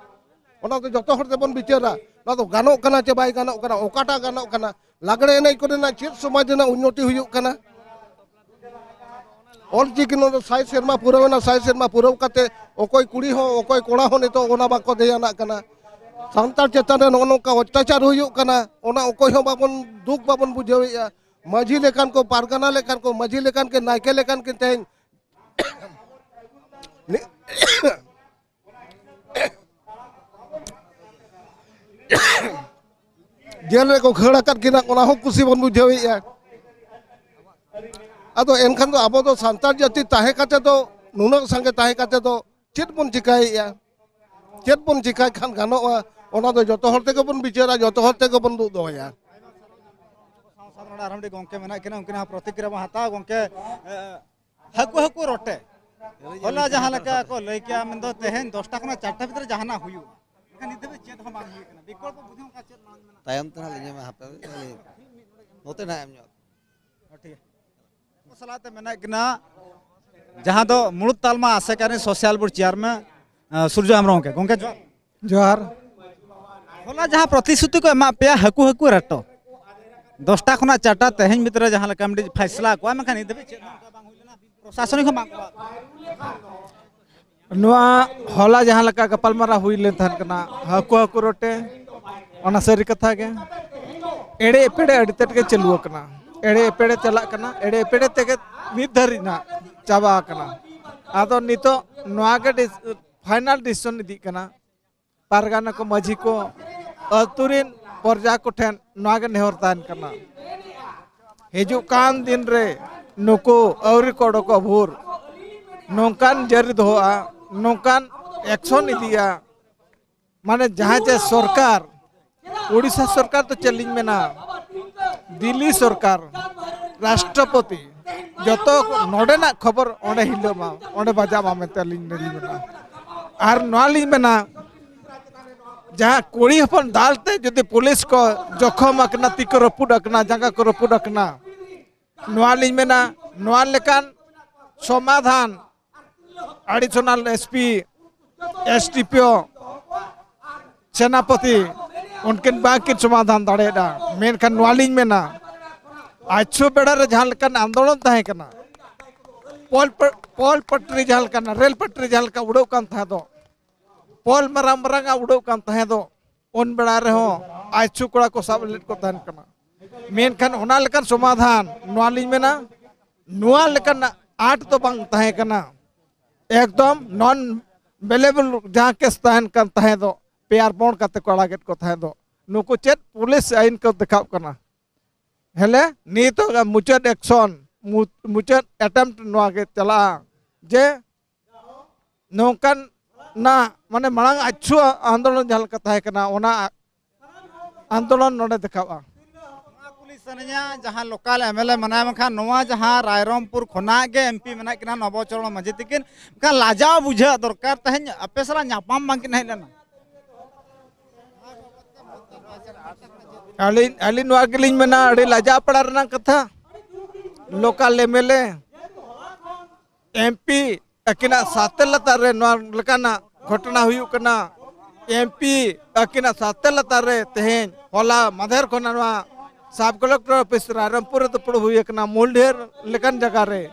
ᱚᱱᱟ ᱫᱚ ᱡᱚᱛᱚ ᱦᱚᱲ ᱛᱮᱵᱚᱱ ᱵᱤᱪᱟᱹᱨᱟ᱾ ᱚᱱᱟ ᱫᱚ ᱜᱟᱱᱚᱜ ᱠᱟᱱᱟ ᱪᱮ ᱵᱟᱭ ᱜᱟᱱᱚᱜ ᱠᱟᱱᱟ, ᱚᱠᱟᱴᱟᱜ ᱜᱟᱱᱚᱜ ᱠᱟᱱᱟ? ᱞᱟᱜᱽᱲᱮ ᱮᱱᱮᱡ ᱠᱚᱨᱮᱱᱟᱜ ᱪᱮᱫ ᱥᱚᱢᱟᱡᱽ ᱨᱮᱱᱟᱜ ᱩᱱᱱᱚᱛᱤ ᱦᱩᱭᱩᱜ ᱠᱟᱱᱟ? ᱚᱞ ᱪᱤᱠᱤ ᱱᱚᱰᱮ ᱥᱟᱭ ᱥᱮᱨᱢᱟ ᱯᱩᱨᱟᱹᱣ ᱮᱱᱟ, ᱥᱟᱭ ᱥᱮᱨᱢᱟ ᱯᱩᱨᱟᱹᱣ ᱠᱟᱛᱮ ᱚᱠᱚᱭ ᱠᱩᱲᱤ ᱦᱚᱸ ᱚᱠᱚᱭ ᱠᱚᱲᱟ ᱦᱚᱸ ᱱᱤᱛᱚᱜ ᱚᱱᱟ ᱵᱟᱠᱚ ᱫᱷᱮᱭᱟᱱᱟᱜ ᱠᱟᱱᱟ᱾ ᱥᱟᱱᱛᱟᱲ ᱪᱮᱛᱟᱱ ᱨᱮ ᱱᱚᱜᱼᱚ ᱱᱚᱝᱠᱟ ᱚᱛᱛᱟᱪᱟᱨ ᱦᱩᱭᱩᱜ ᱠᱟᱱᱟ, ᱚᱱᱟ ᱚᱠᱚᱭ ᱦᱚᱸ ᱵᱟᱵᱚᱱ, ᱫᱩᱠ ᱵᱟᱵᱚᱱ ᱵᱩᱡᱷᱟᱹᱣᱮᱫᱼᱟ᱾ ᱢᱟᱹᱡᱷᱤ ᱞᱮᱠᱟᱱ ᱠᱚ, ᱯᱟᱨᱜᱟᱱᱟ ᱞᱮᱠᱟᱱ ᱠᱚ, ᱢᱟᱹᱡᱷᱤ ᱞᱮᱠᱟᱱ ᱠᱤᱱ, ᱱᱟᱭᱠᱮ ᱞᱮᱠᱟᱱ ᱠᱤᱱ ᱛᱮᱦᱮᱧ ᱡᱮᱞ ᱨᱮᱠᱚ ᱠᱷᱟᱹᱲ ᱟᱠᱟᱫ ᱠᱤᱱᱟ, ᱚᱱᱟ ᱦᱚᱸ ᱠᱩᱥᱤ ᱵᱚᱱ ᱵᱩᱡᱷᱟᱹᱣᱮᱫᱼᱟ᱾ ᱟᱫᱚ ᱮᱱᱠᱷᱟᱱ ᱫᱚ ᱟᱵᱚ ᱫᱚ ᱥᱟᱱᱛᱟᱲ ᱡᱟᱹᱛᱤ ᱛᱟᱦᱮᱸ ᱠᱟᱛᱮ ᱫᱚ, ᱱᱩᱱᱟᱹᱜ ᱥᱟᱸᱜᱮ ᱛᱟᱦᱮᱸ ᱠᱟᱛᱮ ᱫᱚ ᱪᱮᱫ ᱵᱚᱱ ᱪᱤᱠᱟᱹᱭᱮᱫᱼᱟ? ᱪᱮᱫ ᱵᱚᱱ ᱪᱤᱠᱟᱹᱭ ᱠᱷᱟᱱ ᱜᱟᱱᱚᱜᱼᱟ? ᱚᱱᱟ ᱫᱚ ᱡᱚᱛᱚ ᱦᱚᱲ ᱛᱮᱜᱮ ᱵᱚᱱ ᱵᱤᱪᱟᱹᱨᱟ, ᱡᱚᱛᱚ ᱦᱚᱲ ᱛᱮᱜᱮ ᱵᱚᱱ ᱫᱩᱜ ᱫᱚᱦᱚᱭᱟ᱾ ᱥᱟᱶ ᱥᱟᱶ ᱱᱚᱰᱮ ᱟᱨᱦᱚᱸ ᱢᱤᱫᱴᱤᱡ ᱜᱚᱢᱠᱮ ᱢᱮᱱᱟᱜ ᱠᱤᱱᱟ, ᱩᱱᱠᱤᱱᱟᱜ ᱦᱚᱸ ᱯᱨᱚᱛᱤᱠᱨᱤᱭᱟ ᱵᱚᱱ ᱦᱟᱛᱟᱣᱟ᱾ ᱜᱚᱢᱠᱮ, ᱮ, ᱦᱟᱹᱠᱩ ᱦᱟᱹᱠᱩ ᱨᱚᱴᱮ, ᱦᱚᱞᱟ ᱡᱟᱦᱟᱸ ᱞᱮᱠᱟ ᱠᱚ ᱞᱟᱹᱭ ᱠᱮᱜᱼᱟ, ᱢᱮᱱᱫᱚ ᱛᱮᱦᱮᱧ ᱫᱚᱥᱴᱟ ᱠᱷᱚᱱᱟᱜ ᱪᱟᱨᱴᱟ ᱵᱷᱤᱛᱨᱤ ᱡᱟᱦᱟᱱᱟᱜ ᱦᱩᱭᱩᱜᱼᱟ, ᱢᱮᱱᱠᱷᱟᱱ ᱱᱤᱛ ᱫᱷᱟᱹᱵᱤᱡ ᱪᱮᱫ ᱦᱚᱸ ᱵᱟᱝ ᱦᱩᱭ ᱠᱟᱱᱟ᱾ ᱵᱤᱠᱚᱞᱯᱚ ᱵᱩᱡᱷᱟᱹᱣ ᱚᱱᱠᱟ ᱪᱮᱫ ᱵᱟᱝ ᱢᱮᱱᱟᱜᱼᱟ? ᱛᱟᱭᱚᱢ ᱛᱮ ᱱᱟᱦᱟᱜ ᱞᱤᱧ ᱮᱢᱟ, ᱦᱟᱯᱮ, ᱟᱹᱞᱤᱧ ᱱᱚᱛᱮ ᱱᱟᱦᱟᱜ ᱮᱢ ᱧᱚᱜ᱾ ᱦᱚᱸ, ᱴᱷᱤᱠ ᱜᱮᱭᱟ᱾ ᱩᱱᱠᱩ ᱥᱟᱞᱟᱜ ᱛᱮ ᱢᱮᱱᱟᱜ ᱠᱤᱱᱟ ᱡᱟᱦᱟᱸ ᱫᱚ ᱢᱩᱲᱩᱫ ᱛᱟᱞᱢᱟ ᱟᱥᱮᱠᱟᱨᱤ social board chairman, ᱟᱸ, ᱥᱩᱨᱡᱚ ᱦᱮᱢᱵᱨᱚᱢ ᱜᱚᱢᱠᱮ᱾ ᱜᱚᱢᱠᱮ ᱡᱚᱦᱟᱨ᱾ ᱡᱚᱦᱟᱨ᱾ ᱦᱚᱞᱟ ᱡᱟᱦᱟᱸ ᱯᱨᱚᱛᱤᱥᱨᱩᱛᱤ ᱠᱚ ᱮᱢᱟᱜ ᱯᱮᱭᱟ, ᱦᱟᱹᱠᱩ ᱦᱟᱹᱠᱩ ᱨᱮᱴᱚ, ᱫᱚᱥᱴᱟ ᱠᱷᱚᱱᱟᱜ ᱪᱟᱨᱴᱟ ᱛᱮᱦᱮᱧ ᱵᱷᱤᱛᱨᱤ ᱨᱮ ᱡᱟᱦᱟᱸ ᱞᱮᱠᱟ ᱢᱤᱫᱴᱤᱡ ᱯᱷᱟᱭᱥᱞᱟ ᱠᱚᱣᱟ, ᱢᱮᱱᱠᱷᱟᱱ ᱱᱤᱛ ᱫᱷᱟᱹᱵᱤᱡ ᱪᱮᱫ ᱦᱚᱸ ᱚᱱᱠᱟ ᱵᱟᱝ ᱦᱩᱭ ᱞᱮᱱᱟ, ᱯᱨᱚᱥᱟᱥᱚᱱᱤᱠ ᱦᱚᱸ ᱵᱟᱝ ᱠᱚ ᱱᱚᱣᱟ ᱦᱚᱞᱟ ᱡᱟᱦᱟᱸ ᱞᱮᱠᱟ ᱜᱟᱯᱟᱞᱢᱟᱨᱟᱣ ᱦᱩᱭ ᱞᱮᱱ ᱛᱟᱦᱮᱸ ᱠᱟᱱᱟ, ᱦᱟᱹᱠᱩ ᱦᱟᱹᱠᱩ ᱨᱚᱴᱮ, ᱚᱱᱟ ᱥᱟᱹᱨᱤ ᱠᱟᱛᱷᱟ ᱜᱮ᱾ ᱮᱲᱮ ᱮᱯᱮᱲᱮ ᱟᱹᱰᱤ ᱛᱮᱫ ᱜᱮ ᱪᱟᱹᱞᱩ ᱟᱠᱟᱱᱟ, ᱮᱲᱮ ᱮᱯᱮᱲᱮ ᱪᱟᱞᱟᱜ ᱠᱟᱱᱟ, ᱮᱲᱮ ᱮᱯᱮᱲᱮ ᱛᱮᱜᱮ ᱱᱤᱛ ᱫᱷᱟᱹᱨᱤᱡ ᱱᱟᱜ ᱪᱟᱵᱟ ᱟᱠᱟᱱᱟ᱾ ᱟᱫᱚ ᱱᱤᱛᱚᱜ ᱱᱚᱣᱟ ᱜᱮ ᱰᱤᱥ-, final decision ᱤᱫᱤᱜ ᱠᱟᱱᱟ᱾ ᱯᱟᱨᱜᱟᱱᱟ ᱠᱚ, ᱢᱟᱹᱡᱷᱤ ᱠᱚ, ᱟᱹᱛᱩ ᱨᱤᱱ ᱯᱨᱚᱡᱟ ᱠᱚᱴᱷᱮᱱ ᱱᱚᱣᱟ ᱜᱮ ᱱᱮᱦᱚᱨ ᱛᱟᱦᱮᱱ ᱠᱟᱱᱟ, ᱦᱤᱡᱩᱜ ᱠᱟᱱ ᱫᱤᱱ ᱨᱮ ᱱᱩᱠᱩ ᱟᱹᱣᱨᱤ ᱠᱚ ᱚᱰᱚᱠᱚᱜ ᱵᱷᱳᱨ ᱱᱚᱝᱠᱟᱱ ᱡᱟᱹᱨᱤ ᱫᱚᱦᱚᱜᱼᱟ, ᱱᱚᱝᱠᱟᱱ action ᱤᱫᱤᱜᱼᱟ, ᱢᱟᱱᱮ ᱡᱟᱦᱟᱸ ᱡᱮ ᱥᱚᱨᱠᱟᱨ, ᱳᱰᱤᱥᱟ ᱥᱚᱨᱠᱟᱨ ᱫᱚ ᱪᱮᱫ ᱞᱤᱧ ᱢᱮᱱᱟ, ᱫᱤᱞᱞᱤ ᱥᱚᱨᱠᱟᱨ, ᱨᱟᱥᱴᱨᱚᱯᱚᱛᱤ, ᱡᱚᱛᱚ ᱱᱚᱰᱮᱱᱟᱜ ᱠᱷᱚᱵᱚᱨ ᱚᱸᱰᱮ ᱦᱤᱞᱟᱹᱜ ᱢᱟ, ᱚᱸᱰᱮ ᱵᱟᱡᱟᱜ ᱢᱟ ᱢᱮᱱᱛᱮ ᱟᱹᱞᱤᱧ ᱞᱤᱧ ᱢᱮᱱᱟ᱾ ᱟᱨ ᱱᱚᱣᱟ ᱞᱤᱧ ᱢᱮᱱᱟ, ᱡᱟᱦᱟᱸ ᱠᱩᱲᱤ ᱦᱚᱯᱚᱱ ᱫᱟᱞ ᱛᱮ ᱡᱩᱫᱤ ᱯᱩᱞᱤᱥ ᱠᱚ ᱡᱚᱠᱷᱚᱢ ᱟᱠᱟᱱᱟ, ᱛᱤ ᱠᱚ ᱨᱟᱹᱯᱩᱫ ᱟᱠᱟᱱᱟ, ᱡᱟᱸᱜᱟ ᱠᱚ ᱨᱟᱹᱯᱩᱫ ᱟᱠᱟᱱᱟ, ᱱᱚᱣᱟ ᱞᱤᱧ ᱢᱮᱱᱟ, ᱱᱚᱣᱟ ᱞᱮᱠᱟᱱ ᱥᱚᱢᱟᱫᱷᱟᱱ additional SP, SDPO, ᱥᱮᱱᱟᱯᱚᱛᱤ ᱩᱱᱠᱤᱱ ᱵᱟᱝᱠᱤᱱ ᱥᱚᱢᱟᱫᱷᱟᱱ ᱫᱟᱲᱮᱭᱟᱫᱟ᱾ ᱢᱮᱱᱠᱷᱟᱱ ᱱᱚᱣᱟ ᱞᱤᱧ ᱢᱮᱱᱟ, ᱟᱡᱥᱩ ᱵᱮᱲᱟ ᱨᱮ ᱡᱟᱦᱟᱸ ᱞᱮᱠᱟᱱ ᱟᱱᱫᱳᱞᱚᱱ ᱛᱟᱦᱮᱸ ᱠᱟᱱᱟ, ᱯᱚᱞ ᱯᱟ-, ᱯᱚᱞ ᱯᱟᱴᱨᱤ ᱡᱟᱦᱟᱸ ᱞᱮᱠᱟᱱ, ᱨᱮᱞ ᱯᱟᱴᱨᱤ ᱡᱟᱦᱟᱸ ᱞᱮᱠᱟ ᱩᱰᱟᱹᱣ ᱠᱟᱱ ᱛᱟᱦᱮᱸ ᱫᱚ, ᱯᱚᱞ ᱢᱟᱨᱟᱝ ᱢᱟᱨᱟᱝ ᱟᱜ ᱩᱰᱟᱹᱣ ᱠᱟᱱ ᱛᱟᱦᱮᱸ ᱫᱚ, ᱩᱱ ᱵᱮᱲᱟ ᱨᱮᱦᱚᱸ ᱟᱡᱥᱩ ᱠᱚᱲᱟ ᱠᱚ ᱥᱟᱵ ᱞᱮᱫ ᱠᱚ ᱛᱟᱦᱮᱱ ᱠᱟᱱᱟ᱾ ᱢᱮᱱᱠᱷᱟᱱ ᱚᱱᱟ ᱞᱮᱠᱟᱱ ᱥᱚᱢᱟᱫᱷᱟᱱ, ᱱᱚᱣᱟ ᱞᱤᱧ ᱢᱮᱱᱟ, ᱱᱚᱣᱟ ᱞᱮᱠᱟᱱ ᱟᱸᱴ ᱫᱚ ᱵᱟᱝ ᱛᱟᱦᱮᱸ ᱠᱟᱱᱟ᱾ ᱮᱠᱫᱚᱢ non bailable ᱡᱟᱦᱟᱸ ᱠᱮᱥ ᱛᱟᱦᱮᱱ ᱠᱟᱱ ᱛᱟᱦᱮᱸ ᱫᱚ, ᱯᱮᱭᱟᱨ ᱵᱚᱱᱰ ᱠᱟᱛᱮ ᱠᱚ ᱟᱲᱟᱜᱮᱫ ᱠᱚ ᱛᱟᱦᱮᱸ ᱫᱚ, ᱱᱩᱠᱩ ᱪᱮᱫ ᱯᱩᱞᱤᱥ ᱟᱹᱭᱤᱱ ᱠᱚ ᱫᱮᱠᱷᱟᱣ ᱠᱟᱱᱟ? ᱦᱮᱞᱮ ᱱᱤᱛᱚᱜ ᱢᱩᱪᱟᱹᱫ action, ᱢᱩ-, ᱢᱩᱪᱟᱹᱫ attempt ᱱᱚᱣᱟ ᱜᱮ ᱪᱟᱞᱟᱜᱼᱟ ᱡᱮ ᱱᱚᱝᱠᱟᱱ ᱱᱟ, ᱢᱟᱱᱮ, ᱢᱟᱲᱟᱝ ᱟᱡᱥᱩ ᱟᱱᱫᱳᱞᱚᱱ ᱡᱟᱦᱟᱸ ᱞᱮᱠᱟ ᱛᱟᱦᱮᱸ ᱠᱟᱱᱟ, ᱚᱱᱟ ᱟᱱᱫᱳᱞᱚᱱ ᱱᱚᱰᱮ ᱫᱮᱠᱷᱟᱣᱼᱟ᱾ ᱱᱚᱣᱟ ᱯᱩᱞᱤᱥ ᱥᱟᱱᱟᱧᱟ ᱡᱟᱦᱟᱸ ᱞᱳᱠᱟᱞ ᱮᱢ ᱮᱞ ᱮ ᱢᱮᱱᱟᱭᱟ, ᱢᱮᱱᱠᱷᱟᱱ ᱱᱚᱣᱟ ᱡᱟᱦᱟᱸ ᱨᱟᱭᱨᱚᱝᱯᱩᱨ ᱠᱷᱚᱱᱟᱜ ᱜᱮ ᱮᱢ ᱯᱤ ᱢᱮᱱᱟᱜ ᱠᱤᱱᱟ ᱱᱚᱵᱚᱪᱚᱨᱚᱬ ᱢᱟᱹᱡᱷᱤ ᱛᱤᱠᱤᱱ, ᱢᱮᱱᱠᱷᱟᱱ ᱞᱟᱡᱟᱣ ᱵᱩᱡᱷᱟᱹᱜ ᱫᱚᱨᱠᱟᱨ, ᱛᱮᱦᱮᱧ ᱟᱯᱮ ᱥᱟᱞᱟᱜ ᱧᱟᱯᱟᱢ ᱵᱟᱝᱠᱤᱱ ᱦᱮᱡ ᱞᱮᱱᱟ? ᱟᱹᱞᱤᱧ ᱟᱹᱞᱤᱧ ᱱᱚᱣᱟ ᱜᱮᱞᱤᱧ ᱢᱮᱱᱟ, ᱟᱹᱰᱤ ᱞᱟᱡᱟᱣ ᱯᱟᱲᱟ ᱨᱮᱱᱟᱜ ᱠᱟᱛᱷᱟ᱾ Local M L A M P ᱟᱹᱠᱤᱱᱟᱜ ᱥᱟᱛᱮ ᱞᱟᱛᱟᱨ ᱨᱮ ᱱᱚᱣᱟ ᱞᱮᱠᱟᱱᱟᱜ ᱜᱷᱚᱴᱚᱱᱟ ᱦᱩᱭᱩᱜ ᱠᱟᱱᱟ᱾ ᱮᱢ ᱯᱤ ᱟᱹᱠᱤᱱᱟᱜ ᱥᱟᱛᱮ ᱞᱟᱛᱟᱨ ᱨᱮ ᱛᱮᱦᱮᱧ ᱦᱚᱞᱟ ᱢᱟᱫᱷᱮᱨ ᱠᱷᱚᱱᱟᱜ ᱱᱚᱣᱟ ᱥᱟᱵ ᱠᱚᱞᱮᱠᱴᱚᱨ ᱚᱯᱷᱤᱥ ᱨᱟᱭᱨᱚᱝᱯᱩᱨ ᱨᱮ ᱫᱩᱯᱲᱩᱵ ᱦᱩᱭ ᱟᱠᱟᱱᱟ, ᱢᱩᱞᱰᱷᱮᱨ ᱞᱮᱠᱟᱱ ᱡᱟᱭᱜᱟ ᱨᱮ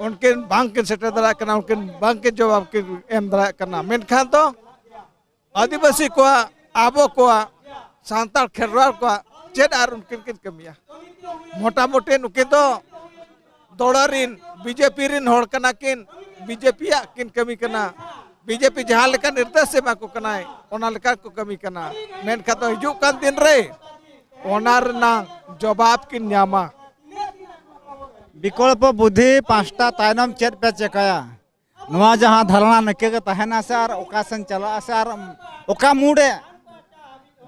ᱩᱱᱠᱤᱱ ᱵᱟᱝᱠᱤᱱ ᱥᱮᱴᱮᱨ ᱫᱟᱲᱮᱭᱟᱜ ᱠᱟᱱᱟ, ᱩᱱᱠᱤᱱ ᱵᱟᱝᱠᱤᱱ ᱡᱚᱵᱟᱵ ᱠᱤᱱ ᱮᱢ ᱫᱟᱲᱮᱭᱟᱜ ᱠᱟᱱᱟ᱾ ᱢᱮᱱᱠᱷᱟᱱ ᱫᱚ ᱟᱹᱫᱤᱵᱟᱹᱥᱤ ᱠᱚᱣᱟᱜ, ᱟᱵᱚ ᱠᱚᱣᱟᱜ, ᱥᱟᱱᱛᱟᱲ ᱠᱷᱮᱨᱣᱟᱲ ᱠᱚᱣᱟᱜ ᱪᱮᱫ ᱟᱨ ᱩᱱᱠᱤᱱ ᱠᱤᱱ ᱠᱟᱹᱢᱤᱭᱟ? ᱢᱚᱴᱟᱢᱩᱴᱤ ᱱᱩᱠᱤᱱ ᱫᱚ ᱫᱚᱲᱟ ᱨᱤᱱ, ᱵᱤᱡᱮᱯᱤ ᱨᱤᱱ ᱦᱚᱲ ᱠᱟᱱᱟ ᱠᱤᱱ, ᱵᱤᱡᱮᱯᱤᱭᱟᱜ ᱠᱤᱱ ᱠᱟᱹᱢᱤ ᱠᱟᱱᱟ᱾ ᱵᱤᱡᱮᱯᱤ ᱡᱟᱦᱟᱸ ᱞᱮᱠᱟ ᱱᱤᱨᱫᱮᱥ ᱮᱢᱟ ᱠᱚ ᱠᱟᱱᱟᱭ, ᱚᱱᱟ ᱞᱮᱠᱟ ᱠᱚ ᱠᱟᱹᱢᱤ ᱠᱟᱱᱟ᱾ ᱢᱮᱱᱠᱷᱟᱱ ᱫᱚ ᱦᱤᱡᱩᱜ ᱠᱟᱱ ᱫᱤᱱ ᱨᱮ ᱚᱱᱟ ᱨᱮᱱᱟᱜ ᱡᱚᱵᱟᱵ ᱠᱤᱱ ᱧᱟᱢᱟ᱾ ᱵᱤᱠᱚᱞᱯᱚ ᱵᱩᱫᱷᱤ ᱯᱟᱸᱪᱴᱟ ᱛᱟᱭᱱᱚᱢ ᱪᱮᱫ ᱯᱮ ᱪᱮᱠᱟᱭᱟ? ᱱᱚᱣᱟ ᱡᱟᱦᱟᱸ ᱫᱷᱟᱨᱚᱱᱟ ᱱᱤᱝᱠᱟᱹ ᱜᱮ ᱛᱟᱦᱮᱱᱟ ᱥᱮ ᱟᱨ ᱚᱠᱟ ᱥᱮᱱ ᱪᱟᱞᱟᱜᱼᱟ ᱥᱮ ᱟᱨ ᱚᱠᱟ ᱢᱩᱰᱮ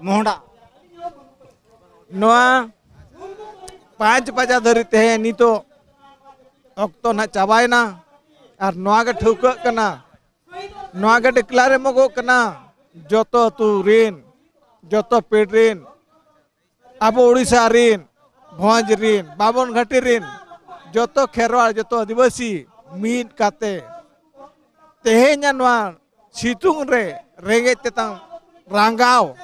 ᱢᱚᱦᱰᱟ? ᱱᱚᱣᱟ ᱯᱟᱸᱪ ᱵᱟᱡᱟ ᱫᱷᱟᱹᱨᱤᱡ ᱛᱮ ᱱᱤᱛᱚᱜ ᱚᱠᱛᱚ ᱱᱟᱦᱟᱜ ᱪᱟᱵᱟᱭᱮᱱᱟ᱾ ᱟᱨ ᱱᱚᱣᱟ ᱜᱮ ᱴᱷᱟᱹᱣᱠᱟᱹᱜ ᱠᱟᱱᱟ, ᱱᱚᱣᱟ ᱜᱮ ᱰᱤᱠᱞᱟᱨ ᱮᱢᱚᱜᱚᱜ ᱠᱟᱱᱟ, ᱡᱚᱛᱚ ᱟᱹᱛᱩ ᱨᱤᱱ, ᱡᱚᱛᱚ ᱯᱤᱲ ᱨᱤᱱ, ᱟᱵᱚ ᱳᱰᱤᱥᱟ ᱨᱤᱱ, ᱵᱷᱚᱸᱡᱽ ᱨᱤᱱ, ᱵᱟᱵᱚᱱ ᱜᱷᱟᱴᱤ ᱨᱤᱱ, ᱡᱚᱛᱚ ᱠᱷᱮᱨᱣᱟᱲ, ᱡᱚᱛᱚ ᱟᱹᱫᱤᱵᱟᱹᱥᱤ ᱢᱤᱫ ᱠᱟᱛᱮ ᱛᱮᱦᱮᱧᱟᱜ ᱱᱚᱣᱟ ᱥᱤᱛᱩᱝ ᱨᱮ ᱨᱮᱸᱜᱮᱡ ᱛᱮᱛᱟᱝ ᱨᱟᱸᱜᱟᱣ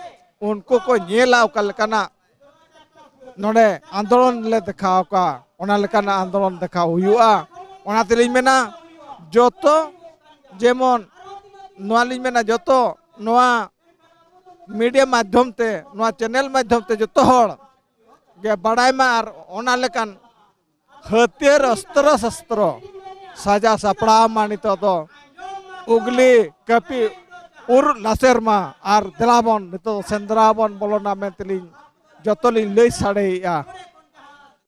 ᱩᱱᱠᱩ ᱠᱚ ᱧᱮᱞᱟ ᱚᱠᱟ ᱞᱮᱠᱟᱱᱟᱜ ᱱᱚᱰᱮ ᱟᱱᱫᱳᱞᱚᱱ ᱞᱮ ᱫᱮᱠᱷᱟᱣ ᱠᱚᱣᱟ, ᱚᱱᱟ ᱞᱮᱠᱟᱱᱟᱜ ᱟᱱᱫᱳᱞᱚᱱ ᱫᱮᱠᱷᱟᱣ ᱦᱩᱭᱩᱜᱼᱟ᱾ ᱚᱱᱟ ᱛᱮᱞᱤᱧ ᱢᱮᱱᱟ ᱡᱚᱛᱚ, ᱡᱮᱢᱚᱱ ᱱᱚᱣᱟ ᱞᱤᱧ ᱢᱮᱱᱟ ᱡᱚᱛᱚ ᱱᱚᱣᱟ ᱢᱤᱰᱤᱭᱟ ᱢᱟᱫᱽᱫᱷᱚᱢ ᱛᱮ, ᱱᱚᱣᱟ ᱪᱮᱱᱮᱞ ᱢᱟᱫᱽᱫᱷᱚᱢ ᱛᱮ ᱡᱚᱛᱚ ᱦᱚᱲ ᱜᱮ ᱵᱟᱲᱟᱭ ᱢᱟ ᱟᱨ ᱚᱱᱟ ᱞᱮᱠᱟᱱ ᱦᱟᱹᱛᱭᱟᱹᱨ ᱚᱥᱛᱨᱚ ᱥᱚᱥᱛᱨᱚ ᱥᱟᱡᱟᱣ ᱥᱟᱯᱲᱟᱣ ᱢᱟ᱾ ᱱᱤᱛᱚᱜ ᱫᱚ ᱩᱜᱽᱞᱤ ᱠᱟᱹᱯᱤ ᱩᱨ ᱞᱟᱥᱮᱨ ᱢᱟ ᱟᱨ ᱫᱮᱞᱟ ᱵᱚᱱ ᱱᱤᱛᱚᱜ ᱫᱚ ᱥᱮᱸᱫᱽᱨᱟ ᱵᱚᱱ ᱵᱚᱞᱚᱱᱟ ᱢᱮᱱᱛᱮᱞᱤᱧ ᱡᱚᱛᱚ ᱞᱤᱧ ᱞᱟᱹᱭ ᱥᱟᱰᱮᱭᱮᱫᱼᱟ᱾